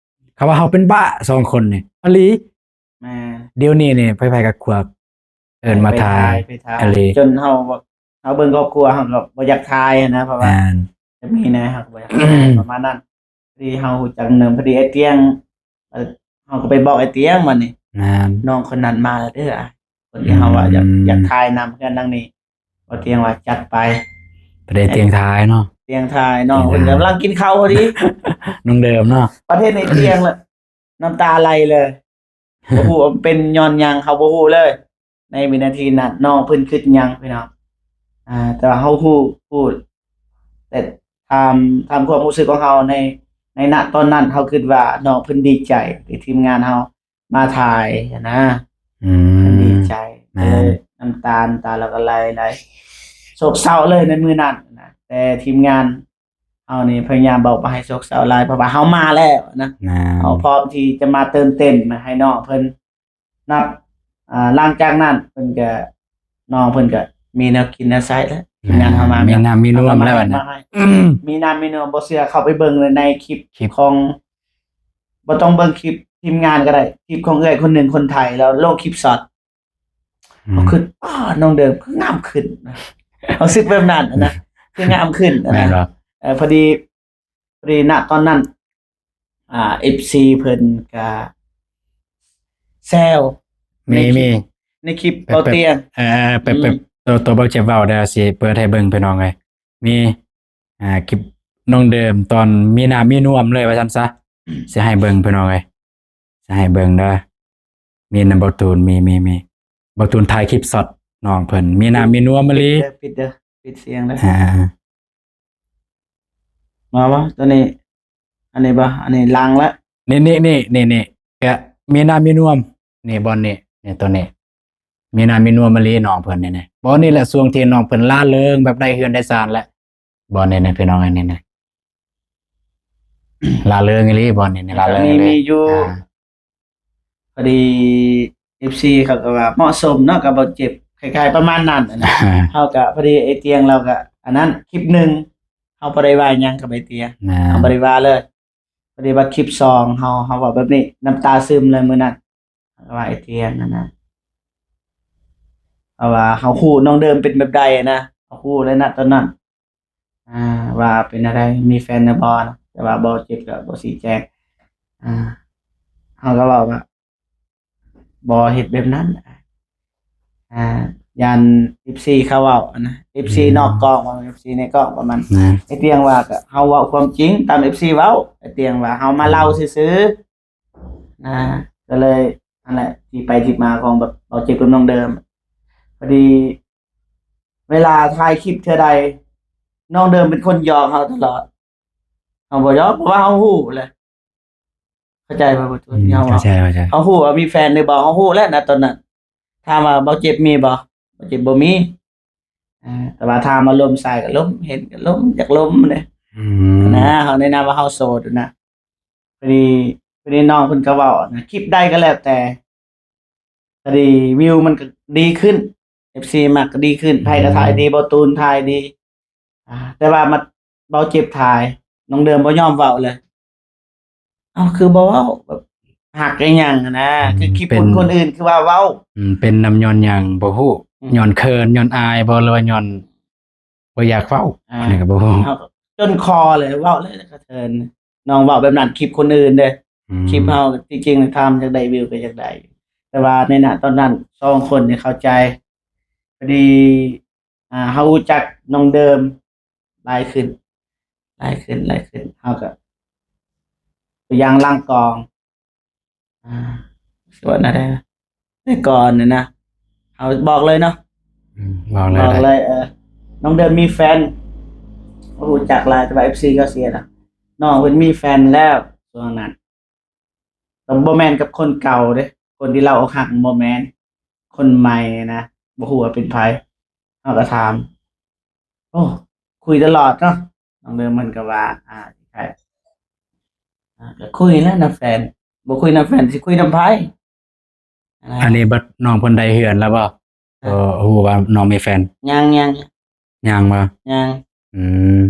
ເຂົາວ່າເຮົາເປັນບ້າສອງຄົນນີ້ ອີ່ຫຼີ ແມ່ນ ດຽວນີ້ນີ້ໃຜໆກໍຄວບ ເອີ້ນມາຖ່າຍ ໄປຖ່າຍ ໄປຖ່າຍ ອີ່ຫຼີ ຈົນເຮົາ ເຮົາເບິ່ງຄອບຄົວ ເຮົາກໍບໍ່ຢາກຖ່າຍຫັ້ນນະ ເພາະວ່າ ແມ່ນ ຈະມີແດ່ ເຮົາກໍບໍ່ຢາກຖ່າຍ ປະມານນັ້ນ ພໍດີເຮົາຮູ້ຈັກນຳ ພໍດີອ້າຍຕຽງ ເອີ ເຮົາກໍໄປບອກອ້າຍຕຽງ ບາດນີ້ ແມ່ນ ນ້ອງຄົນນັ້ນມາແລ້ວເດີ ຄົນທີ່ເຮົາວ່າຢາກ ອືມ ຢາກຖ່າຍນຳເຮືອນຫຼັງນີ້ ບ່າວຕຽງວ່າຈັດໄປ ໄປໄດ້ຕຽງຖ່າຍເນາະ ຕຽງຖ່າຍເນາະ ຕຽງຖ່າຍ ເພິ່ນກຳລັງກິນເຂົ້າພໍດີ ນ້ອງເດີມເນາະ ປະເທດໃນຕຽງລະ ນ້ຳຕາໄຫຼເລີຍ ບໍ່ຮູ້ວ່າເປັນຍ້ອນຫຍັງ ເຮົາບໍ່ຮູ້ເລີຍ ໃນວິນາທີນັ້ນ ນ້ອງເພິ່ນຄິດຫຍັງພີ່ນ້ອງ ອ່າ ແຕ່ວ່າເຮົາຮູ້ ຮູ້ ແຕ່ຕາມ ຕາມຄວາມຮູ້ສຶກຂອງເຮົາໃນ ໃນນະຕອນນັ້ນ ເຮົາຄິດວ່ານ້ອງເພິ່ນດີໃຈທີ່ທີມງານເຮົາ ມາຖ່າຍຫັ້ນນະ ອືມ ເພິ່ນດີໃຈ ແມ່ນ ກໍເລີຍນ້ຳຕາ ນ້ຳຕາລາວກໍໄຫຼໆ ໂສກເສົ້າເລີຍໃນມື້ນັ້ນນະ. ແຕ່ທີມງານເຮົານີ້ພະຍາຍາມບໍ່ ບໍ່ໃຫ້ໂສກເສົ້າຫຼາຍ ເພາະວ່າເຮົາມາແລ້ວນະ ແມ່ນ ເຮົາພ້ອມທີ່ຈະມາເຕີມເຕັມໃຫ້ນ້ອງເພິ່ນ. ນັບ ອ່າ ຫຼັງຈາກນັ້ນເພິ່ນກະ ນ້ອງເພິ່ນກະມີແນວກິນແນວໃຊ້ແລ້ວ ທີມງານເຮົາມາ ມີນ້ຳມີນວມແລ້ວ ເອົາມາໃຫ້ ແບບນັ້ນ ມາໃຫ້ ອືມ ມີນ້ຳມີນວມ. ບໍ່ເຊື່ອເຂົ້າໄປເບິ່ງເລີຍໃນຄລິບ ຄລິບຂອງ ບໍ່ຕ້ອງເບິ່ງຄລິບທີມງານກໍໄດ້ ຄລິບຂອງເອື້ອຍຄົນໜຶ່ງຄົນໄທ ລາວລົງຄລິບຊັອດ ອືມ ເຮົາຄິດ ອ້າ ນ້ອງເດີມຄືງາມຂຶ້ນ ເຮົາຄິດແບບນັ້ນນະ ຄືງາມຂຶ້ນນະ ແມ່ນບໍ່? ເອີ ພໍດີ ພໍດີນະຕອນນັ້ນ ອ່າ ເອັຟຊີເພິ່ນກະແຊວ ມີ ໃນຄລິບ ມີ ໃນຄລິບ ເອີ ເບົາຕຽງ ເອີ ເອີ ເປີດ ອືມ ເປີດ ໂຕ ໂຕເບົາເຈັບເວົ້າ ດຽວຊິເປີດໃຫ້ເບິ່ງພີ່ນ້ອງເອີຍ. ມີ ອ່າ ຄລິບນ້ອງເດີມຕອນມີນ້ຳມີນວມເລີຍວ່າຊັ້ນຊະ ອືມ ຊິໃຫ້ເບິ່ງພີ່ນ້ອງເອີຍ ຊິໃຫ້ເບິ່ງເດີ. ມີນຳເບົາຕູນ ມີ ມີ ມີ ເບົາຕູນຖ່າຍຄລິບຊັອດນ້ອງເພິ່ນ ມີນ້ຳມີນວມອີ່ຫຼີ. ປິດເດີ ປິດເດີ ປິດສຽງເດີ ອ່າ ມາ ມາ ໂຕນີ້ ອັນນີ້ບໍ່ ອັນນີ້ຫຼັງລະ ນີ້ ນີ້ ນີ້ ນີ້ ກະມີນ້ຳມີນວມ ນີ້ ບ່ອນນີ້ ນີ້ ໂຕນີ້ ມີນ້ຳມີນວມອີ່ຫຼີນ້ອງເພິ່ນນີ້ນະ. ບ່ອນນີ້ແຫຼະ ຊ່ວງທີ່ນ້ອງເພິ່ນລ່າເລີງແບບໄດ້ເຮືອນໄດ້ຊານແຫຼະ ບ່ອນນີ້ນະ ພີ່ນ້ອງເອີຍ ນີ້ນະ ລ່າເລີງອີ່ຫຼີ ບ່ອນນີ້ນະ ລ່າເລີງອີ່ຫຼີ ມີຢູ່ ອ່າ ພໍດີເອັຟຊີເຂົາກໍວ່າເໝາະສົມເນາະກັບເບົາເຈັບ ຄ້າຍໆປະມານນັ້ນນະ. ເຮົາກໍພໍດີໄອ້ຕຽງລາວກໍ ອັນນັ້ນ ຄລິບໜຶ່ງ ເຮົາບໍ່ໄດ້ວ່າຫຍັງກັບໄອ້ຕຽງ ແມ່ນ ເຮົາບໍ່ໄດ້ວ່າເລີຍ. ພໍດີວ່າຄລິບສອງ ເຮົາ ເຮົາເວົ້າແບບນີ້ ນ້ຳຕາຊຶມເລີຍມື້ນັ້ນ ເຮົາວ່າໄອ້ຕຽງຫັ້ນນະ ເພາະວ່າເຮົາຮູ້ນ້ອງເດີມເປັນແບບໃດນະ ເຮົາຮູ້ເລີຍນະຕອນນັ້ນ ອ່າ ວ່າເປັນແນວໃດ ມີແຟນແລ້ວບໍ່ນະ. ແຕ່ວ່າເບົາເຈັບກໍບໍ່ຊີ້ແຈງ ອ່າ ເຮົາກໍເວົ້າວ່າ ບໍ່ເຮັດແບບນັ້ນ ອ່າ ຢ້ານເອັຟຊີເຂົາເວົ້ານະ ເອັຟຊີ ອືມ ນອກກ້ອງ ເອັຟຊີໃນກ້ອງປະມານ ແມ່ນ ໄອ້ຕຽງວ່າ ກໍເຮົາເວົ້າຄວາມຈິງຕາມເອັຟຊີເວົ້າ ໄອ້ຕຽງວ່າເຮົາມາເລົ່າຊື່ໆ ນະ ກໍເລີຍ ນັ້ນແຫຼະ ທີ່ໄປທີ່ມາຂອງແບບເບົາເຈັບກັບນ້ອງເດີມ. ພໍດີເວລາຖ່າຍຄລິບເທື່ອໃດ ນ້ອງເດີມເປັນຄົນຢອກເຮົາຕະຫຼອດ ເຮົາບໍ່ຢອກ ເພາະວ່າເຮົາຮູ້ແຫຼະ ເຂົ້າໃຈບໍ່? ອືມ ເຮົາ ເຂົ້າໃຈ ເຂົ້າໃຈ ເຮົາຮູ້ວ່າມີແຟນຫຼືບໍ່ ເຮົາຮູ້ແລ້ວນະຕອນນັ້ນ. ຖາມວ່າເບົາເຈັບມີບໍ່? ເບົາເຈັບບໍ່ມີ ອ່າ ແຕ່ວ່າຖາມວ່າລົມໃສ່ກໍລົມ ເຫັນກໍລົມ ຢາກລົມເດ້ ອືມ ນະ. ເຮົາແນະນຳວ່າເຮົາໂສດນະ. ພໍດີ ພໍດີນ້ອງເພິ່ນກໍເວົ້ານະ ຄລິບໃດກໍແລ້ວແຕ່ ກໍດີ ວິວມັນກໍດີຂຶ້ນ ເອັຟຊີມັກກໍດີຂຶ້ນ ໃຜກໍຖ່າຍດີ ອືມ ເບົາຕູນຖ່າຍດີ ອ່າ ແຕ່ວ່າມາເບົາເຈັບຖ່າຍ ນ້ອງເດີມບໍ່ຍອມເວົ້າເລີຍ. ເອົ້າ ຄືບໍ່ເວົ້າ ແບບຮັກອີ່ຫຍັງຫັ້ນນະ ອືມ ຄືຄລິບ ເປັນ ຄົນອື່ນຄືວ່າເວົ້າ ອືມ ເປັນນຳຍ້ອນຫຍັງບໍ່ຮູ້ ອືມ ຍ້ອນເຂີນ ຍ້ອນອາຍບໍ່ ຫຼືວ່າຍ້ອນບໍ່ຢາກເວົ້າ ອ່າ ອັນນີ້ກໍບໍ່ຮູ້ ເຮົາຈົນຄໍເລີຍ ເວົ້າເລີຍ ແລ້ວກໍເທີນ ນ້ອງເວົ້າແບບນັ້ນ ຄລິບຄົນອື່ນເດ້ ອືມ ຄລິບເຮົາທີ່ຈິງຖາມຢາກໄດ້ວິວກໍຢາກໄດ້ ແຕ່ວ່າໃນນະຕອນນັ້ນສອງຄົນນີ້ເຂົ້າໃຈ ພໍດີ ອ່າ ເຮົາຮູ້ຈັກນ້ອງເດີມຫຼາຍຂຶ້ນ ຫຼາຍຂຶ້ນ ຫຼາຍຂຶ້ນ ເຮົາກໍໄປຢ່າງຫຼັງກ້ອງ ອ່າ ຊິວ່າແນວໃດ ແຕ່ກ່ອນນີ້ນະ ເຮົາບອກເລີຍເນາະ ອືມ ບອກເລີຍ ບອກເລີຍ ເອີ ນ້ອງເດີມມີແຟນ ຮູ້ຈັກຫຼາຍ ແຕ່ວ່າເອັຟຊີກໍເສຍນະ ນ້ອງເພິ່ນມີແຟນແລ້ວຊ່ວງນັ້ນ ກໍບໍ່ແມ່ນກັບຄົນເກົ່າເດ້ ຄົນທີ່ລາວອົກຫັກ ບໍ່ແມ່ນ ຄົນໃໝ່ນະ ບໍ່ຮູ້ວ່າເປັນໃຜ ເຮົາກໍຖາມ ໂອ້ ຄຸຍຕະຫຼອດເນາະ ນ້ອງເດີມເພິ່ນກໍວ່າ ອ່າ ຄ້າຍໆ ອ່າ ກໍຄຸຍແຫຼະນຳແຟນ ບໍ່ຄຸຍນຳແຟນຊິຄຸຍນຳໃຜ ອັນນີ້ບັດນ້ອງເພິ່ນໄດ້ເຮືອນແລ້ວບໍ່? ອ່າ ກໍຮູ້ວ່ານ້ອງມີແຟນ ຍັງ ຍັງ ຍັງບໍ່? ຍັງ ອືມ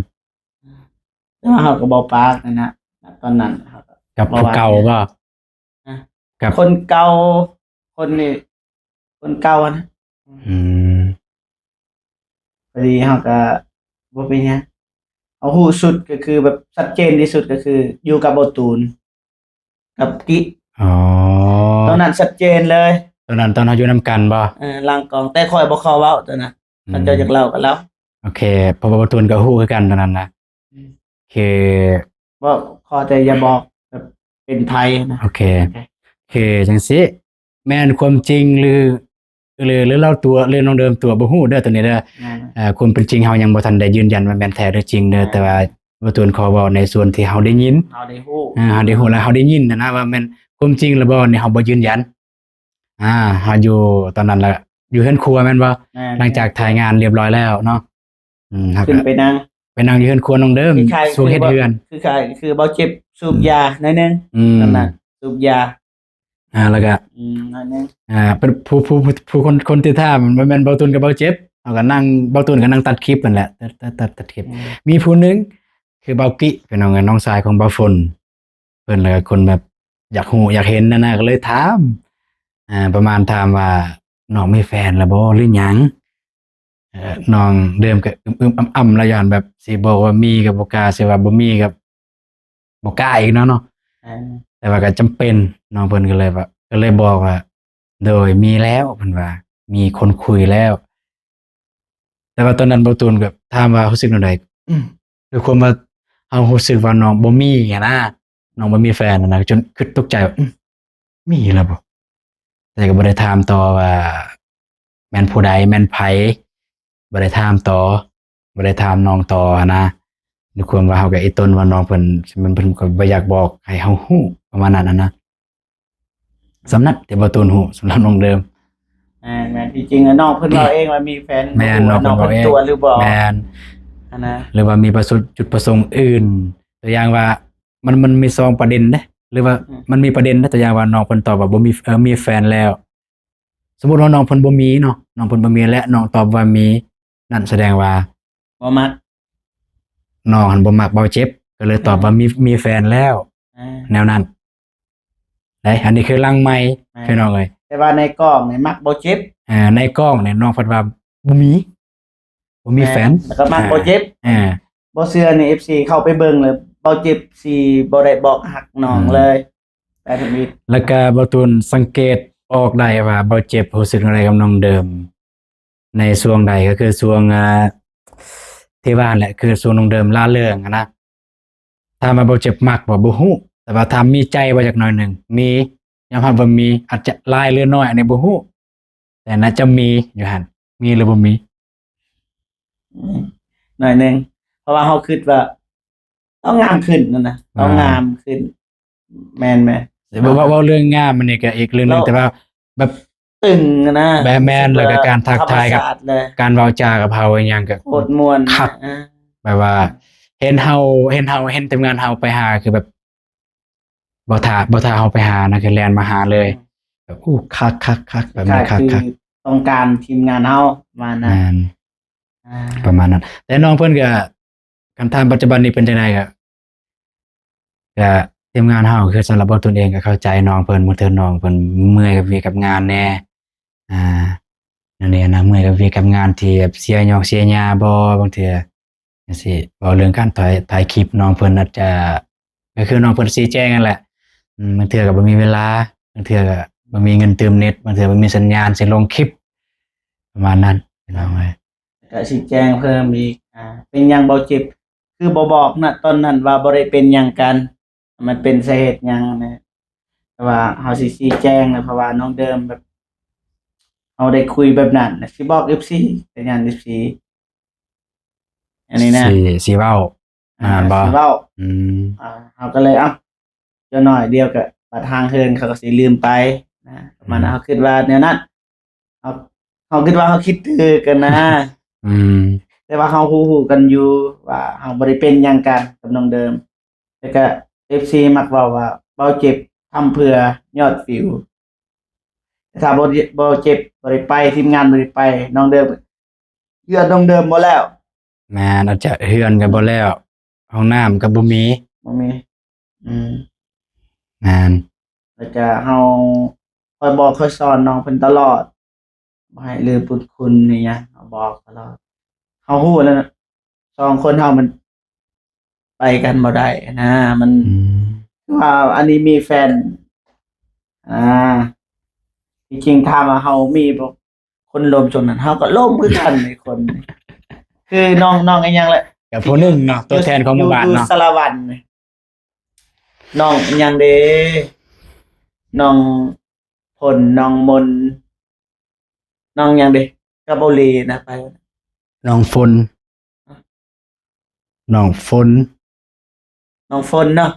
ແຕ່ວ່າເຮົາກໍບໍ່ປາກຫັ້ນນະ ຕອນນັ້ນເຮົາກໍ ກັບຜູ້ເກົ່າບໍ່? ຮະ ກັບຄົນເກົ່າ ຄົນນີ້ ຄົນເກົ່າຫັ້ນນະ ອືມ ພໍດີເຮົາກໍບໍ່ເປັນຫຍັງ ເຮົາຮູ້ສຸດກໍຄືແບບຊັດເຈນທີ່ສຸດກໍຄືຢູ່ກັບເບົາຕູນ ກັບກິ ອໍ ຕອນນັ້ນຊັດເຈນເລີຍ ຕອນນັ້ນຕອນເຮົາຢູ່ນຳກັນບໍ່? ເອີ ຫຼັງກ້ອງ ແຕ່ຂ້ອຍບໍ່ຂໍເວົ້າຕອນນັ້ນ ອືມ ຄັນເຈົ້າຢາກເລົ່າກໍເລົ່າ ໂອເຄ ເພາະວ່າເບົາຕູນກໍຮູ້ຄືກັນຕອນນັ້ນນະ ອືມ ເຄ ບໍ່ ຂໍແຕ່ຢ່າບອກແບບເປັນໃຜນະ ໂອເຄ ໂອເຄ ໂອເຄ ຈັ່ງຊີ້ ແມ່ນຄວາມຈິງ ຫຼື ຫຼື ຫຼືລາວຕົວະ ຫຼືນ້ອງເດີມຕົວະ ບໍ່ຮູ້ເດີ ໂຕນີ້ເດີ ແມ່ນ ເອີ ຄວາມເປັນຈິງເຮົາຍັງບໍ່ທັນໄດ້ຢືນຢັນວ່າແມ່ນແທ້ຫຼືຈິງເດີ ແມ່ນ ແຕ່ວ່າບໍ່ຕູນຂໍເວົ້າໃນສ່ວນທີ່ເຮົາໄດ້ຍິນ ເຮົາໄດ້ຮູ້ ເອີ ເຮົາໄດ້ຮູ້ ແລ້ວເຮົາໄດ້ຍິນຫັ້ນນະ ວ່າແມ່ນຄວາມຈິງຫຼືບໍ່ນີ້ ເຮົາບໍ່ຢືນຢັນ ອ່າ ເຮົາຢູ່ຕອນນັ້ນລະ ຢູ່ເຮືອນຄົວແມ່ນບໍ່? ແມ່ນ ຫຼັງຈາກຖ່າຍງານລຽບຮ້ອຍແລ້ວເນາະ ອືມ ເຮົາ ຂຶ້ນ ກໍໄປນັ່ງ ໄປນັ່ງຢູ່ເຮືອນຄົວນ້ອງເດີມ ຄລ້າຍໆ ຊ່ວງເຮັດເຮືອນ ຄື ຄື ຄືເບົາເຈັບສູບຢາໜ້ອຍໜຶ່ງ ອືມ ນັ້ນນະ ສູບຢາ ອ່າ ແລ້ວກໍ ອືມ ໜ້ອຍໜຶ່ງ ອ່າ ເປັນຜູ້ ຜູ້ ຜູ້ ຜູ້ຄົນ ຄົນຕິດຕາມ ມັນແມ່ນເບົາຕຸນກັບເບົາເຈັບ ເຮົາກໍນັ່ງ ເບົາຕຸນກໍນັ່ງຕັດຄລິບຫັ້ນແຫຼະ ຕັດ ຕັດ ຕັດ ຕັດຄລິບ ອືມ ມີຜູ້ໜຶ່ງຄືເບົາກິ ພີ່ນ້ອງເອີຍ ນ້ອງຊາຍຂອງເບົາຝົນ ເພິ່ນ ແລ້ວກໍຄົນແບບຢາກຮູ້ຢາກເຫັນຫັ້ນນະ ກໍເລີຍຖາມ ອ່າ ປະມານຖາມວ່າ ນ້ອງມີແຟນແລ້ວບໍ່ ຫຼືຫຍັງ? ເອີ ນ້ອງເລີ່ມກໍອຶມໆ ອ່ຳໆ ແລ້ວ ຢ້ານແບບຊິບອກວ່າມີກໍບໍ່ກ້າ ຊິວ່າບໍ່ມີກໍບໍ່ກ້າອີກເນາະ ເນາະ ແຕ່ວ່າກໍຈຳເປັນ ນ້ອງເພິ່ນກໍເລີຍວ່າ ກໍເລີຍບອກວ່າ ໂດຍ ມີແລ້ວ ເພິ່ນວ່າ ມີຄົນຄຸຍແລ້ວ. ແຕ່ວ່າຕອນນັ້ນເບົາຕູນກໍຖາມວ່າຮູ້ສຶກແນວໃດ? ອືມ ດ້ວຍຄວາມວ່າເຮົາຮູ້ສຶກວ່ານ້ອງບໍ່ມີຫັ້ນນະ ນ້ອງບໍ່ມີແຟນຫັ້ນນະ ຈົນຄິດຕົກໃຈວ່າ ອືມ ມີແລ້ວບໍ່? ແຕ່ກໍບໍ່ໄດ້ຖາມຕໍ່ວ່າແມ່ນຜູ້ໃດ ແມ່ນໃຜ ບໍ່ໄດ້ຖາມຕໍ່ ບໍ່ໄດ້ຖາມນ້ອງຕໍ່ຫັ້ນນະ ດ້ວຍຄວາມວ່າເຮົາກໍອີ່ຕົນວ່ານ້ອງເພິ່ນ ມັນ ເພິ່ນກໍບໍ່ຢາກບອກໃຫ້ເຮົາຮູ້ ປະມານນັ້ນຫັ້ນນະ. ສ່ຳນັ້ນທີ່ເບົາຕູນຮູ້ສຳລັບນ້ອງເດີມ. ແມ່ນໆ ທີ່ຈິງນ້ອງເພິ່ນເວົ້າເອງວ່າມີແຟນ ແມ່ນ ບໍ່ຮູ້ວ່ານ້ອງເພິ່ນຕົວະຫຼືບໍ່ ແມ່ນ ຫັ້ນນະ ຫຼືວ່າມີປະສົງ ຈຸດປະສົງອື່ນ ຕົວຢ່າງວ່າ ມັນ ມັນມີສອງປະເດັນເດ້ ຫຼືວ່າ ອືມ ມັນມີປະເດັນເດ້ ຕົວຢ່າງວ່ານ້ອງເພິ່ນຕອບວ່າບໍ່ມີ ເອີ ມີແຟນແລ້ວ ສົມມຸດວ່ານ້ອງເພິ່ນບໍ່ມີເນາະ ນ້ອງເພິ່ນບໍ່ມີ ແລະ ນ້ອງຕອບວ່າມີ ນັ້ນສະແດງວ່າບໍ່ມັກ ນ້ອງຫັ້ນບໍ່ມັກເບົາເຈັບ ກໍເລີຍຕອບວ່າ ອືມ ມີ ມີແຟນແລ້ວ ອ່າ ແນວນັ້ນເດ້. ອັນນີ້ຄືຫຼັງໄມ ແມ່ນ ພີ່ນ້ອງເອີຍ ແຕ່ວ່າໃນກ້ອງນີ້ມັກເບົາເຈັບ ເອີ ໃນກ້ອງນີ້ນ້ອງເພິ່ນວ່າບໍ່ມີ ບໍ່ມີແຟນ ແມ່ນ ແລ້ວກໍມັກ ອ່າ ເບົາເຈັບ ອ່າ ບໍ່ເຊື່ອນີ້ ເອັຟຊີ ເຂົ້າໄປເບິ່ງເລີຍ ເບົາເຈັບຊິບໍ່ໄດ້ບອກຮັກນ້ອງ ອືມ ເລີຍ ແລ້ວກໍເບົາຕູນສັງເກດອອກໄດ້ວ່າເບົາເຈັບຮູ້ສຶກແນວໃດກັບນ້ອງເດີມ ໃນຊ່ວງໃດ ກໍຄືຊ່ວງ ອ່າ ທີ່ວ່າແຫຼະ ຄືຊ່ວງນ້ອງເດີມລ່າເລິງຫັ້ນນະ. ຖາມວ່າເບົາເຈັບມັກບໍ່? ບໍ່ຮູ້ ແຕ່ວ່າຖາມມີໃຈບໍ່? ຈັກໜ້ອຍໜຶ່ງ ມີ ຍອມຮັບວ່າມີ ອາດຈະຫຼາຍຫຼືໜ້ອຍ ອັນນີ້ບໍ່ຮູ້ ແຕ່ໜ້າຈະມີຢູ່ຫັ້ນ ມີຫຼືບໍ່ມີ? ອືມ ໜ້ອຍໜຶ່ງ ເພາະວ່າເຮົາຄິດວ່າຕ້ອງງາມຂຶ້ນຫັ້ນນະ ຕ້ອງ ອ່າ ງາມຂຶ້ນ ແມ່ນໆ ເວົ້າ ເວົ້າເລື່ອງງາມ ອັນນີ້ກໍອີກເລື່ອງໜຶ່ງ ແລ້ວ ແຕ່ວ່າແບບຕຶງນະ ແບບ ແມ່ນ ແລ້ວກໍການທັກທາຍກັບ ທຳມະຊາດເລີຍ ການເວົ້າຈາກັບເຮົາອີ່ຫຍັງກໍໂຄດມ່ວນ ຄັກ ອ່າ ແບບວ່າເຫັນເຮົາ ເຫັນເຮົາ ເຫັນທີມງານເຮົາໄປຫາ ຄືແບບບໍ່ຖ້າ ບໍ່ຖ້າເຮົາໄປຫານະ ຄືແລ່ນມາຫາເລີຍ ອືມ ແບບ ໂອ້ ຄັກໆໆ ແບບນີ້ຄັກໆ ຕ້ອງການທີມງານເຮົາ ປະມານນັ້ນ ແມ່ນ ອ່າ ປະມານນັ້ນ ແຕ່ນ້ອງເພິ່ນກໍ ຄັນຖາມປັດຈຸບັນນີ້ເປັນຈັ່ງໃດ ກໍ ກໍທີມງານເຮົາ ຄືສຳລັບເບົາຕູນເອງກໍເຂົ້າໃຈນ້ອງເພິ່ນ ບາງເທື່ອນ້ອງເພິ່ນເມື່ອຍກັບວຽກກັບງານແດ່ ອ່າ ແນວນີ້ນະ ເມື່ອຍກັບວຽກກັບງານທີ່ແບບເສຍຫຍ້ອງເສຍຫຍ້າບໍ່ ບາງເທື່ອຈັ່ງຊີ້ ເວົ້າເລື່ອງການຖ່າຍ ຖ່າຍຄລິບ ນ້ອງເພິ່ນອາດຈະ ກໍຄືນ້ອງເພິ່ນຊີ້ແຈງນັ້ນແຫຼະ ອືມ ບາງເທື່ອກໍບໍ່ມີເວລາ ບາງເທື່ອກໍບໍ່ມີເງິນຕື່ມເນັດ ບາງເທື່ອບໍ່ມີສັນຍານຊິລົງຄລິບ ປະມານນັ້ນ ພີ່ນ້ອງເອີຍ. ແລ້ວກໍຊີ້ແຈງເພີ່ມອີກ ອ່າ ເປັນຫຍັງເບົາເຈັບ ຄືບໍ່ບອກນະຕອນນັ້ນວ່າບໍ່ໄດ້ເປັນຫຍັງກັນ ມັນເປັນສາເຫດຫຍັງນະ ແຕ່ວ່າເຮົາຊິຊີ້ແຈງນະ ເພາະວ່ານ້ອງເດີມແບບ ເຮົາໄດ້ຄຸຍແບບນັ້ນນະ ຊິບອກເອັຟຊີ ແຕ່ຢ້ານເອັຟຊີ ອັນນີ້ນະ ຊິ ຊິເວົ້າ ອ່າ ຊິເວົ້າ ອືມ ອ່າ ເຮົາກໍເລີຍ ເອົ້າ ຈັກໜ້ອຍດຽວກໍບັດຫ່າງເຫີນເຂົາກໍຊິລືມໄປນະ ປະມານນັ້ນ ອືມ ເຮົາຄິດວ່າແນວນັ້ນ ເຮົາ ເຮົາຄິດວ່າເຮົາຄິດຖືກກັນນະ ອືມ ແຕ່ວ່າເຮົາຮູ້ໆກັນຢູ່ວ່າເຮົາບໍ່ໄດ້ເປັນຫຍັງກັນກັບນ້ອງເດີມ ແລ້ວກໍເອັຟຊີມັກເວົ້າວ່າ ເບົາເຈັບທຳເພື່ອຍອດວິວ ແຕ່ຖ້າບໍ່ ເບົາເຈັບບໍ່ໄດ້ໄປ ທີມງານບໍ່ໄດ້ໄປ ນ້ອງເດີມ ເຮືອນນ້ອງເດີມບໍ່ແລ້ວ ແມ່ນ ອາດຈະເຮືອນກໍບໍ່ແລ້ວ ຫ້ອງນ້ຳກໍບໍ່ມີ ບໍ່ມີ ອືມ ແມ່ນ ແລ້ວກະເຮົາ ຂ້ອຍບອກຂ້ອຍສອນນ້ອງເພິ່ນຕະຫຼອດ ບໍ່ໃຫ້ລືມບຸນຄຸນອີ່ຫຍັງ ເຮົາບອກຕະຫຼອດ ເຮົາຮູ້ແລ້ວນະ ສອງຄົນເຮົາມັນໄປກັນບໍ່ໄດ້ນະ ມັນ ອືມ ຄືວ່າອັນນີ້ມີແຟນ ອ່າ ທີ່ຈິງຖາມວ່າເຮົາມີບໍ່ ຄົນລົມຊ່ວງນັ້ນ ເຮົາກໍລົມຄືກັນ ໃນຄົນ ຄືນ້ອງ ນ້ອງອີ່ຫຍັງແຫຼະ ກໍຜູ້ໜຶ່ງເນາະ ຕົວແທນຂອງໝູ່ບ້ານເນາະ ຢູ່ສາລະວັນ ນ້ອງອີ່ຫຍັງເດ ນ້ອງຝົນ ນ້ອງມົນ ນ້ອງຫຍັງເດ ກັບເບົາຫຼີນະ ໄປ ນ້ອງຝົນ ນ້ອງຝົນ ນ້ອງຝົນເນາະ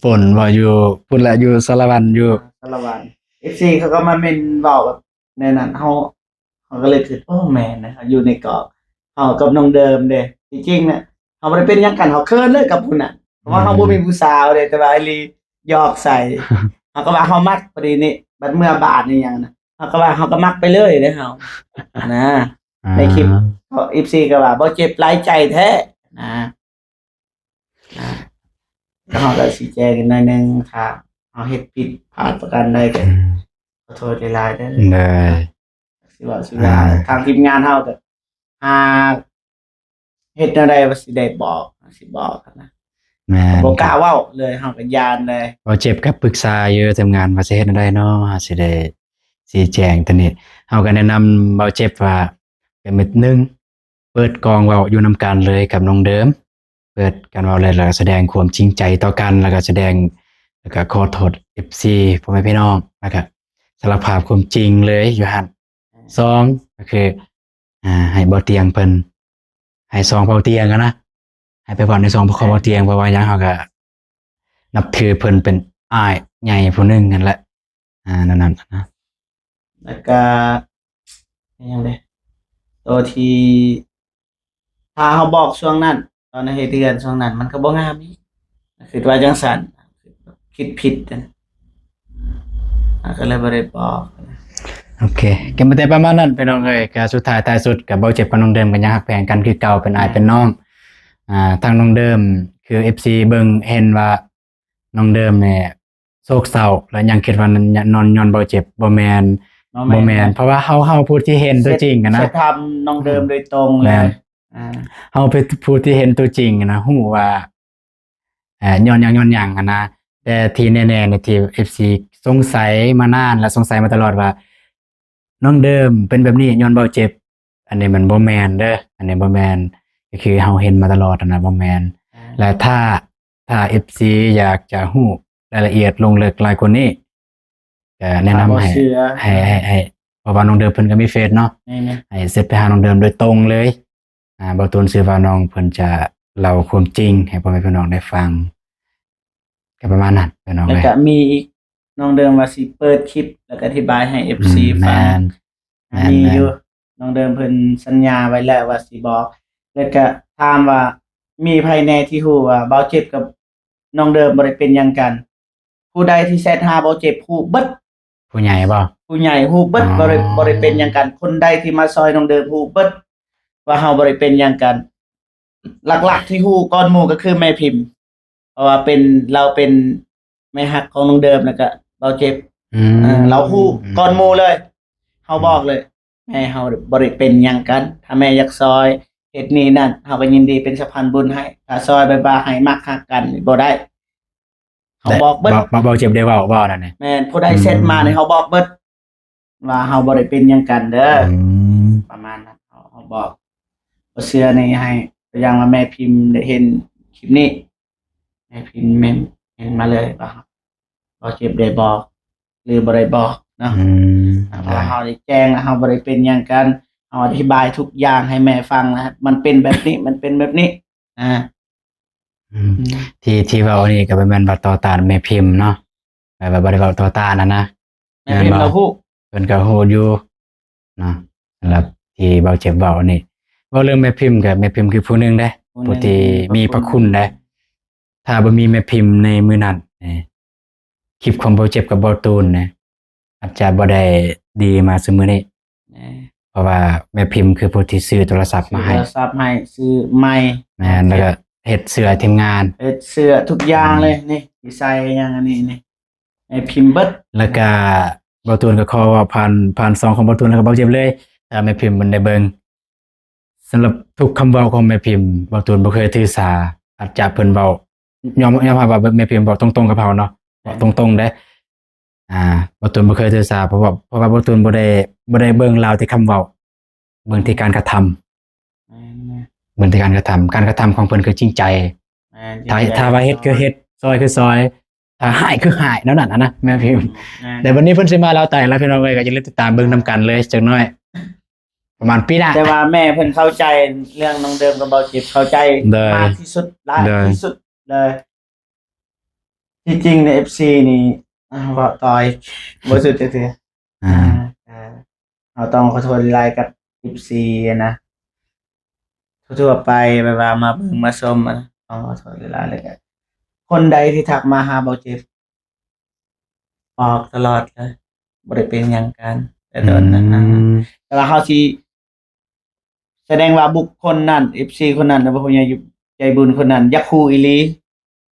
ຝົນເວົ້າຢູ່ພຸ້ນແຫຼະ ຢູ່ສາລະວັນ ຢູ່ສາລະວັນ ເອັຟຊີເຂົາກໍມາເມັນເວົ້າແບບແນວນັ້ນ ເຮົາ ເຮົາກໍເລີຍຄິດ ໂອ້ ແມ່ນນະ ເຮົາຢູ່ໃນກອງ ເຮົາກັບນ້ອງເດີມເດ້ ທີ່ຈິງນະ ເຮົາບໍ່ໄດ້ເປັນຫຍັງກັນ ເຮົາເຂີນເລີຍກັບຜູ້ນັ້ນ ເພາະວ່າເຮົາບໍ່ມີຜູ້ສາວເດ້ ແຕ່ວ່າໄອ້ລີຫຍອກໃສ່ ເຮົາກໍວ່າເຮົາມັກພໍດີນີ້ ບັດເມື່ອບາດນີ້ຫຍັງນະ ເຮົາກໍວ່າເຮົາກໍມັກໄປເລີຍເດ້ເຮົາ ນະ ໃນຄລິບ ເອີ ເອັຟຊີກໍວ່າ ບໍ່ເຈັບຫຼາຍໃຈແທ້ ນະ ນະ ເຮົາກໍຊີ້ແຈງໜ້ອຍໜຶ່ງ ຖ້າເຮົາເຮັດຜິດພາດປະການໃດກໍ ອືມ ຂໍໂທດຫຼາຍໆເດີ ໂດຍ ຊິເວົ້າຊິວ່າ ອ່າ ທາງທີມງານເຮົາກໍຫາເຮັດແນວໃດວ່າຊິໄດ້ບອກ ຊິບອກນະ ແມ່ນ ບໍ່ກ້າເວົ້າເລີຍ ເຮົາກໍຢ້ານເລີຍ ບໍ່ເຈັບກໍປຶກສາຢູ່ທີມງານວ່າຊິເຮັດແນວໃດເນາະ ຊິໄດ້ຊີ້ແຈງຕົວນີ້ ເຮົາກໍແນະນຳເບົາເຈັບວ່າ ກໍແມ່ນ ໜຶ່ງ ເປີດກອງເວົ້າຢູ່ນຳກັນເລີຍກັບນ້ອງເດີມ ເປີດການເວົ້າເລີຍ ແລ້ວກໍສະແດງຄວາມຈິງໃຈຕໍ່ກັນ ແລ້ວກໍສະແດງ ແລ້ວກໍຂໍໂທດເອັຟຊີ ພໍ່ແມ່ພີ່ນ້ອງ ແລ້ວກໍສາລະພາບຄວາມຈິງເລີຍຢູ່ຫັ້ນ ສອງ ກໍຄື ອ່າ ໃຫ້ເບົາຕຽງເພິ່ນ ໃຫ້ຊ່ອງເບົາຕຽງຫັ້ນນະ ໃຫ້ໄປເວົ້າໃນຊ່ອງຂອງເບົາຕຽງ ເພາະວ່າຫຍັງ ເຮົາກໍນັບຖືເພິ່ນເປັນອ້າຍໃຫຍ່ຜູ້ໜຶ່ງຫັ້ນແຫຼະ ອ່າ ແນວນັ້ນນະ ແລ້ວກະ ອີຫຍັງເດ ໂຕທີ່ ຖ້າເຮົາບອກຊ່ວງນັ້ນ ຕອນເຮັດເຮືອນຊ່ວງນັ້ນ ມັນກໍບໍ່ງາມອີກ ຄິດວ່າຈັ່ງຊັ້ນ ຄິດຜິດຫັ້ນ ເຮົາກໍເລີຍບໍ່ໄດ້ບອກ. ໂອເຄ ກໍມີແຕ່ປະມານນັ້ນພີ່ນ້ອງເອີຍ ກໍສຸດທ້າຍທ້າຍສຸດກໍເບົາເຈັບກັບນ້ອງເດີມກໍຍັງຮັກແພງກັນຄືເກົ່າ ເປັນອ້າຍເປັນນ້ອງ ອ່າ ທາງນ້ອງເດີມ ຄືເອັຟຊີເບິ່ງເຫັນວ່ານ້ອງເດີມນີ້ ໂສກເສົ້າ ແລ້ວຍັງຄິດວ່ານອນຍ້ອນເບົາເຈັບ ບໍ່ແມ່ນ ບໍ່ແມ່ນ ບໍ່ແມ່ນ ເພາະວ່າເຮົາ ເຮົາຜູ້ທີ່ເຫັນຕົວຈິງຫັ້ນນະ ເຊັດຖາມນ້ອງເດີມໂດຍຕົງເລີຍ ແມ່ນ ອ່າ ເຮົາເປັນຜູ້ທີ່ເຫັນຕົວຈິງຫັ້ນນະ ຮູ້ວ່າ ເອີ ຍ້ອນຫຍັງ ຍ້ອນຫຍັງຫັ້ນນະ ແຕ່ທີ່ແນ່ໆນີ້ ທີ່ເອັຟຊີສົງໄສມານານ ແລະ ສົງໄສມາຕະຫຼອດວ່າ ນ້ອງເດີມເປັນແບບນີ້ຍ້ອນເບົາເຈັບ ອັນນີ້ມັນບໍ່ແມ່ນເດີ ອັນນີ້ບໍ່ແມ່ນ ກໍຄືເຮົາເຫັນມາຕະຫຼອດຫັ້ນນະ ບໍ່ແມ່ນ ອ່າ ແລະ ຖ້າ ຖ້າເອັຟຊີຢາກຈະຮູ້ລາຍລະອຽດລົງເລິກຫຼາຍກວ່ານີ້ ກໍແນະນຳໃຫ້ ໃຫ້ ໃຫ້ ໃຫ້ ເພາະວ່ານ້ອງເດີມເພິ່ນກໍມີເຟສເນາະ ແມ່ນໆ ໃຫ້ເຊັດໄປຫານ້ອງເດີມໂດຍຕົງເລີຍ ອ່າ ເບົາຕູນເຊື່ອວ່ານ້ອງເພິ່ນຈະເລົ່າຄວາມຈິງໃຫ້ພໍ່ແມ່ພີ່ນ້ອງໄດ້ຟັງ ກໍປະມານນັ້ນພີ່ນ້ອງເອີຍ ແລ້ວກໍມີອີກ ນ້ອງເດີມວ່າຊິເປີດຄລິບ ແລ້ວກໍອະທິບາຍໃຫ້ເອັຟຊີ ອືມ ຟັງ ແມ່ນ ແມ່ນ ມີຢູ່ ແມ່ນ ນ້ອງເດີມເພິ່ນສັນຍາໄວ້ແລ້ວວ່າຊິບອກ ແລ້ວກະຖາມວ່າມີໃຜແດ່ທີ່ຮູ້ວ່າເບົາເຈັບກັບນ້ອງເດີມບໍ່ໄດ້ເປັນຫຍັງກັນ? ຜູ້ໃດທີ່ແຊັດຫາເບົາເຈັບຮູ້ເບິດ ຜູ້ໃຫຍ່ບໍ່? ຜູ້ໃຫຍ່ຮູ້ເບິດ ອໍ ບໍ່ໄດ້ ບໍ່ໄດ້ເປັນຫຍັງກັນ ຄົນໃດທີ່ມາຊ່ອຍນ້ອງເດີມຮູ້ເບິດວ່າເຮົາບໍ່ໄດ້ເປັນຫຍັງກັນ ຫຼັກໆທີ່ຮູ້ກ່ອນໝູ່ກໍຄືແມ່ພິມ ເພາະວ່າເປັນ ລາວເປັນແມ່ຮັກຂອງນ້ອງເດີມ ແລ້ວກະເບົາເຈັບ ອືມ ເອີ ລາວຮູ້ ອືມ ກ່ອນໝູ່ເລີຍ ເຮົາບອກເລີຍ ອືມ ແມ່ເຮົາບໍ່ໄດ້ເປັນຫຍັງກັນ ຖ້າແມ່ຢາກຊ່ອຍເຮັດນີ້ນັ້ນ ເຮົາກໍຍິນດີເປັນສະພານບຸນໃຫ້ ຖ້າຊ່ອຍແບບວ່າໃຫ້ມັກຮັກກັນນີ້ບໍ່ໄດ້ ເຮົາບອກເບິດ ເບົາ ເບົາເຈັບໄດ້ເວົ້າ ເວົ້ານັ້ນ ແມ່ນ ຜູ້ໃດ ອືມ ແຊັດມານີ້ເຮົາບອກເບິດ ວ່າເຮົາບໍ່ໄດ້ເປັນຫຍັງກັນເດີ ອືມ ປະມານນັ້ນ ເຮົາ ເຮົາບອກ ບໍ່ເຊື່ອນີ້ໃຫ້ ຕົວຢ່າງວ່າແມ່ພິມໄດ້ເຫັນຄລິບນີ້ ແມ່ພິມແມ່ນເຫັນມາເລີຍວ່າເບົາເຈັບໄດ້ບອກ ຫຼືບໍ່ໄດ້ບອກເນາະ ອືມ ອ່າ ເພາະວ່າເຮົາໄດ້ແຈ້ງແລ້ວ ເຮົາບໍ່ໄດ້ເປັນຫຍັງກັນ ເຮົາອະທິບາຍທຸກຢ່າງໃຫ້ແມ່ຟັງນະ ມັນເປັນແບບນີ້ ມັນເປັນແບບນີ້ ອ່າ ອືມ ອືມ ທີ່ ທີ່ເວົ້ານີ້ກໍບໍ່ແມ່ນວ່າຕໍ່ຕ້ານແມ່ພິມເນາະ ແບບວ່າບໍ່ໄດ້ເວົ້າຕໍ່ຕ້ານຫັ້ນນະ ແມ່ພິມກໍຮູ້ ເພິ່ນກໍຮູ້ຢູ່ເນາະ ສຳລັບທີ່ເບົາເຈັບເວົ້ານີ້ ເວົ້າເລື່ອງແມ່ພິມກໍ ແມ່ພິມຄືຜູ້ໜຶ່ງເດ້ ຜູ້ໜຶ່ງ ຜູ້ທີ່ມີພະຄຸນເດ້ ຖ້າບໍ່ມີແມ່ພິມໃນມື້ນັ້ນນີ້ ຄລິບຂອງເບົາເຈັບກັບເບົາຕູນນີ້ ອາດຈະບໍ່ໄດ້ດີມາຊຸມື້ນີ້ ແມ່ນ ເພາະວ່າແມ່ພິມຄືຜູ້ທີ່ຊື້ໂທລະສັບມາໃຫ້ ຊື້ໂທລະສັບໃຫ້ ຊື້ໄມ ແມ່ນ ແລ້ວກໍເຮັດເສື້ອທີມງານ ເຮັດເສື້ອທຸກຢ່າງເລີຍ ອືມ ນີ້ ທີ່ໃສ່ຫຍັງອັນນີ້ນີ້ ແມ່ພິມເບິດ ແລ້ວກໍເບົາຕູນກໍຂໍເວົ້າຜ່ານ ຜ່ານຊ່ອງຂອງເບົາຕູນ ແລ້ວກໍເບົາເຈັບເລີຍ ຖ້າແມ່ພິມເພິ່ນໄດ້ເບິ່ງ ສຳລັບທຸກຄຳເວົ້າຂອງແມ່ພິມ ເບົາຕູນບໍ່ເຄີຍຖືສາ ອາດຈະເພິ່ນເວົ້າ ຍອມ ຍອມຮັບວ່າແມ່ພິມເວົ້າຕົງໆກັບເຮົາເນາະ ເວົ້າຕົງໆເດ້ ອ່າ ເບົາຕູນບໍ່ເຄີຍຖືສາ ເພາະວ່າ ເພາະວ່າເບົາຕູນບໍ່ໄດ້ ບໍ່ໄດ້ເບິ່ງລາວແຕ່ຄຳເວົ້າ ເບິ່ງທີ່ການກະທຳ ແມ່ນໆ ເບິ່ງທີ່ການກະທຳ ການກະທຳຂອງເພິ່ນຄືຈິງໃຈ ແມ່ນ ຈິງໃຈ ຖ້າ ຖ້າວ່າເຮັດຄືເຮັດ ຊ່ອຍຄືຊ່ອຍ ຖ້າຮ້າຍຄືຮ້າຍ ແນວນັ້ນນະ ແມ່ນ ແມ່ນ ແຕ່ບັດນີ້ເພິ່ນຊິມາລາວໃຕ້ແລ້ວ ພີ່ນ້ອງເອີຍ ກໍຢ່າລືມຕິດຕາມເບິ່ງນຳກັນເລີຍຈັກໜ້ອຍ ປະມານປີໜ້າ ແຕ່ວ່າແມ່ເພິ່ນເຂົ້າໃຈເລື່ອງນ້ອງເດີມກັບເບົາເຈັບ ເຂົ້າໃຈ ໂດຍ ມາກທີ່ສຸດ ຫຼາຍ ໂດຍ ທີ່ສຸດເລີຍ ທີ່ຈິງໃນເອັຟຊີນີ້ ອ່າ ເວົ້າຕໍ່ອີກ ບໍ່ສຸດຈັກເທື່ອ ອ່າ ອ່າ ເຮົາຕ້ອງຂໍໂທດຫຼາຍໆກັບເອັຟຊີຫັ້ນນະ ທົ່ວໆໄປ ແບບວ່າມາເບິ່ງມາຊົມຫັ້ນນະ ຕ້ອງຂໍໂທດຫຼາຍໆ ແລ້ວກະຄົນໃດທີ່ທັກມາຫາເບົາເຈັບ ບອກຕະຫຼອດເລີຍ ບໍ່ໄດ້ເປັນຫຍັງກັນ ແຕ່ໂດນນະ ອືມ ແຕ່ວ່າເຮົາຊິ ສະແດງວ່າບຸກຄົນນັ້ນ ເອັຟຊີຄົນນັ້ນ ຫຼືວ່າຜູ້ໃຫຍ່ໃຈບຸນຄົນນັ້ນ ຢາກຮູ້ອີ່ຫຼີ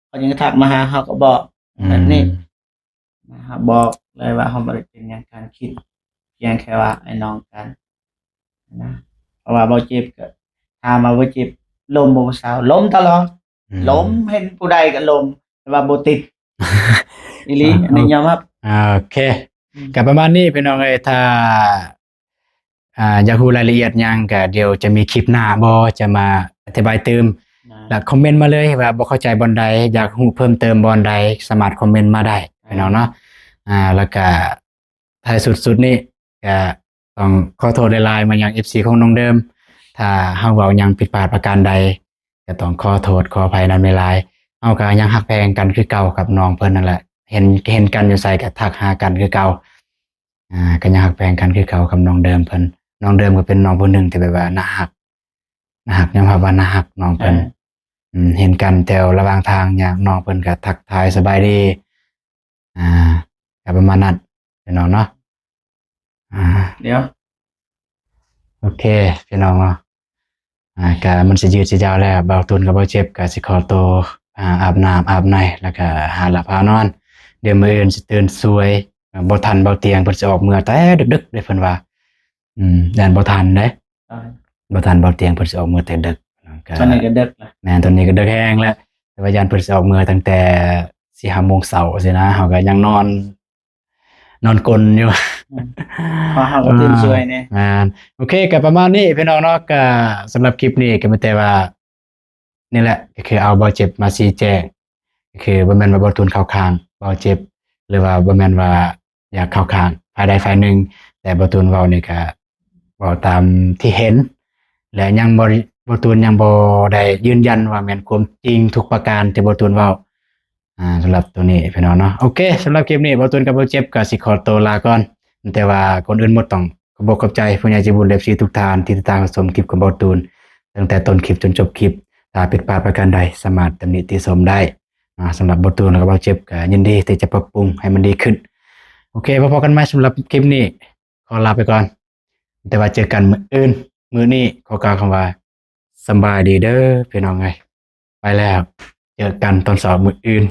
ເຂົາຍັງທັກມາຫາເຮົາກໍບອກ ອືມ ແບບນີ້ ເຮົາບອກເລີຍວ່າເຮົາບໍ່ໄດ້ເປັນຫຍັງກັນ ຄິດພຽງແຄ່ວ່າອ້າຍນ້ອງກັນນະ ເພາະວ່າເບົາເຈັບກໍ ຖາມວ່າເບົາເຈັບລົມບໍ່ຜູ້ສາວ ລົມຕະຫຼອດ ອືມ ລົມ ເຫັນຜູ້ໃດກໍລົມ ແຕ່ວ່າບໍ່ຕິດ ອີ່ຫຼີ ອ່າ ອັນນີ້ຍອມຮັບ ອ່າ ໂອເຄ ອືມ ກໍປະມານນີ້ພີ່ນ້ອງເອີຍ ຖ້າ ອ່າ ຢາກຮູ້ລາຍລະອຽດຫຍັງ ກໍດຽວຈະມີຄລິບໜ້າບໍ່ ຈະມາອະທິບາຍຕື່ມ ນະ ແລ້ວຄອມເມັນມາເລີຍວ່າບໍ່ເຂົ້າໃຈບ່ອນໃດ ຢາກຮູ້ເພີ່ມເຕີມບ່ອນໃດ ສາມາດຄອມເມັນມາໄດ້ ອ່າ ພີ່ນ້ອງເນາະ ອ່າ ແລ້ວກະທ້າຍສຸດໆນີ້ ກະຕ້ອງຂໍໂທດຫຼາຍໆມາຍັງເອັຟຊີຂອງນ້ອງເດີມ ຖ້າເຮົາເວົ້າຫຍັງຜິດພາດປະການໃດ ກໍຕ້ອງຂໍໂທດຂໍອະໄພນຳຫຼາຍໆ ເຮົາກໍຍັງຮັກແພງກັນຄືເກົ່າກັບນ້ອງເພິ່ນນັ້ນແຫຼະ ເຫັນ ເຫັນກັນຢູ່ໃສກໍທັກຫາກັນຄືເກົ່າ ອ່າ ກໍຍັງຮັກແພງກັນຄືເກົ່າກັບນ້ອງເດີມເພິ່ນ ນ້ອງເດີມກໍເປັນນ້ອງຜູ້ໜຶ່ງທີ່ແບບວ່າໜ້າຮັກ ໜ້າຮັກ ຍອມຮັບວ່າໜ້າຮັກນ້ອງເພິ່ນ ເອີ ອືມ ເຫັນກັນແຖວລະຫວ່າງທາງ ຍາມນ້ອງເພິ່ນກໍທັກທາຍສະບາຍດີ ອ່າ ກໍປະມານນັ້ນພີ່ນ້ອງເນາະ ອ່າ ດຽວ ໂອເຄ ພີ່ນ້ອງເນາະ ອ່າ ກະມັນຊິຍືດຊິຍາວແລ້ວ ບ່າວຕູນກັບບ່າວເຈັບກະຊິຂໍໂຕ ອາ ອາບນ້ຳອາບໃນ ແລ້ວກະຫາຫຼັບຫານອນ ດຽວມື້ອື່ນຊິຕື່ນສວຍ ບໍ່ທັນບ່າວຕຽງເພິ່ນຊິອອກເມືອແຕ່ດຶກໆເດ້ເພິ່ນວ່າ ອືມ ຢ້ານບໍ່ທັນເດ້ ອ່າ ບໍ່ທັນບ່າວຕຽງເພິ່ນຊິອອກເມືອແຕ່ດຶກ ກະ ຕອນນີ້ກໍເດິກລະ ແມ່ນ ຕອນນີ້ກໍເດິກແຮງແລ້ວ ແຕ່ວ່າຢ້ານເພິ່ນຊິອອກເມືອຕັ້ງແຕ່ສີ່ຫ້າໂມງເຊົ້າຊີ້ນະ ເຮົາກໍຍັງນອນ ນອນກົນຢູ່ ອືມ ເພາະເຮົາກໍຕື່ນສວຍແດ່ ແມ່ນ ໂອເຄ ກໍປະມານນີ້ພີ່ນ້ອງເນາະ ກໍສຳລັບຄລິບນີ້ກໍມີແຕ່ວ່າ ນີ້ແຫຼະ ກໍຄືເອົາບ່າວເຈັບມາຊີ້ແຈງ ກໍຄືບໍ່ແມ່ນວ່າບ່າວຕູນເຂົ້າຂ້າງບ່າວເຈັບ ຫຼືວ່າບໍ່ແມ່ນວ່າຢາກເຂົ້າຂ້າງຝ່າຍໃດຝ່າຍໜຶ່ງ ແຕ່ບ່າວຕູນເວົ້ານີ້ກໍເວົ້າຕາມທີ່ເຫັນ ແລະ ຍັງບໍ່ ບ່າວຕູນຍັງບໍ່ໄດ້ຢືນຢັນວ່າແມ່ນຄວາມຈິງທຸກປະການທີ່ບ່າວຕູນເວົ້າ. ອ່າ ສຳລັບໂຕນີ້ພີ່ນ້ອງເນາະ ໂອເຄ ສຳລັບຄລິບນີ້ບ່າວຕູນກັບບ່າວເຈັບກໍຊິຂໍໂຕລາກ່ອນ ແຕ່ວ່າກ່ອນອື່ນໝົດຕ້ອງຂອບອົກຂອບໃຈຜູ້ໃຫຍ່ໃຈບຸນ ເອັຟຊີ ທຸກທ່ານທີ່ຕິດຕາມຮັບຊົມຄລິບຂອງບ່າວຕູນ ຕັ້ງແຕ່ຕົ້ນຄລິບຈົນຈົບຄລິບ ຖ້າຜິດພາດປະການໃດສາມາດຕຳໜິຕິຊົມໄດ້. ອ່າ ສຳລັບບ່າວຕູນ ແລ້ວກໍບ່າວເຈັບກໍຍິນດີທີ່ຈະປັບປຸງໃຫ້ມັນດີຂຶ້ນ. ໂອເຄ ພໍ້ກັນໃໝ່ ສຳລັບຄລິບນີ້ຂໍລາໄປກ່ອນ ແຕ່ວ່າເຈີກັນມື້ອື່ນ. ມື້ນີ້ຂໍກ່າວຄຳວ່າ ສຳບາຍດີເດີ້ພີ່ນ້ອງເອີຍ ໄປແລ້ວ ເຈີກັນຕອນເຊົ້າມື້ອື່ນ.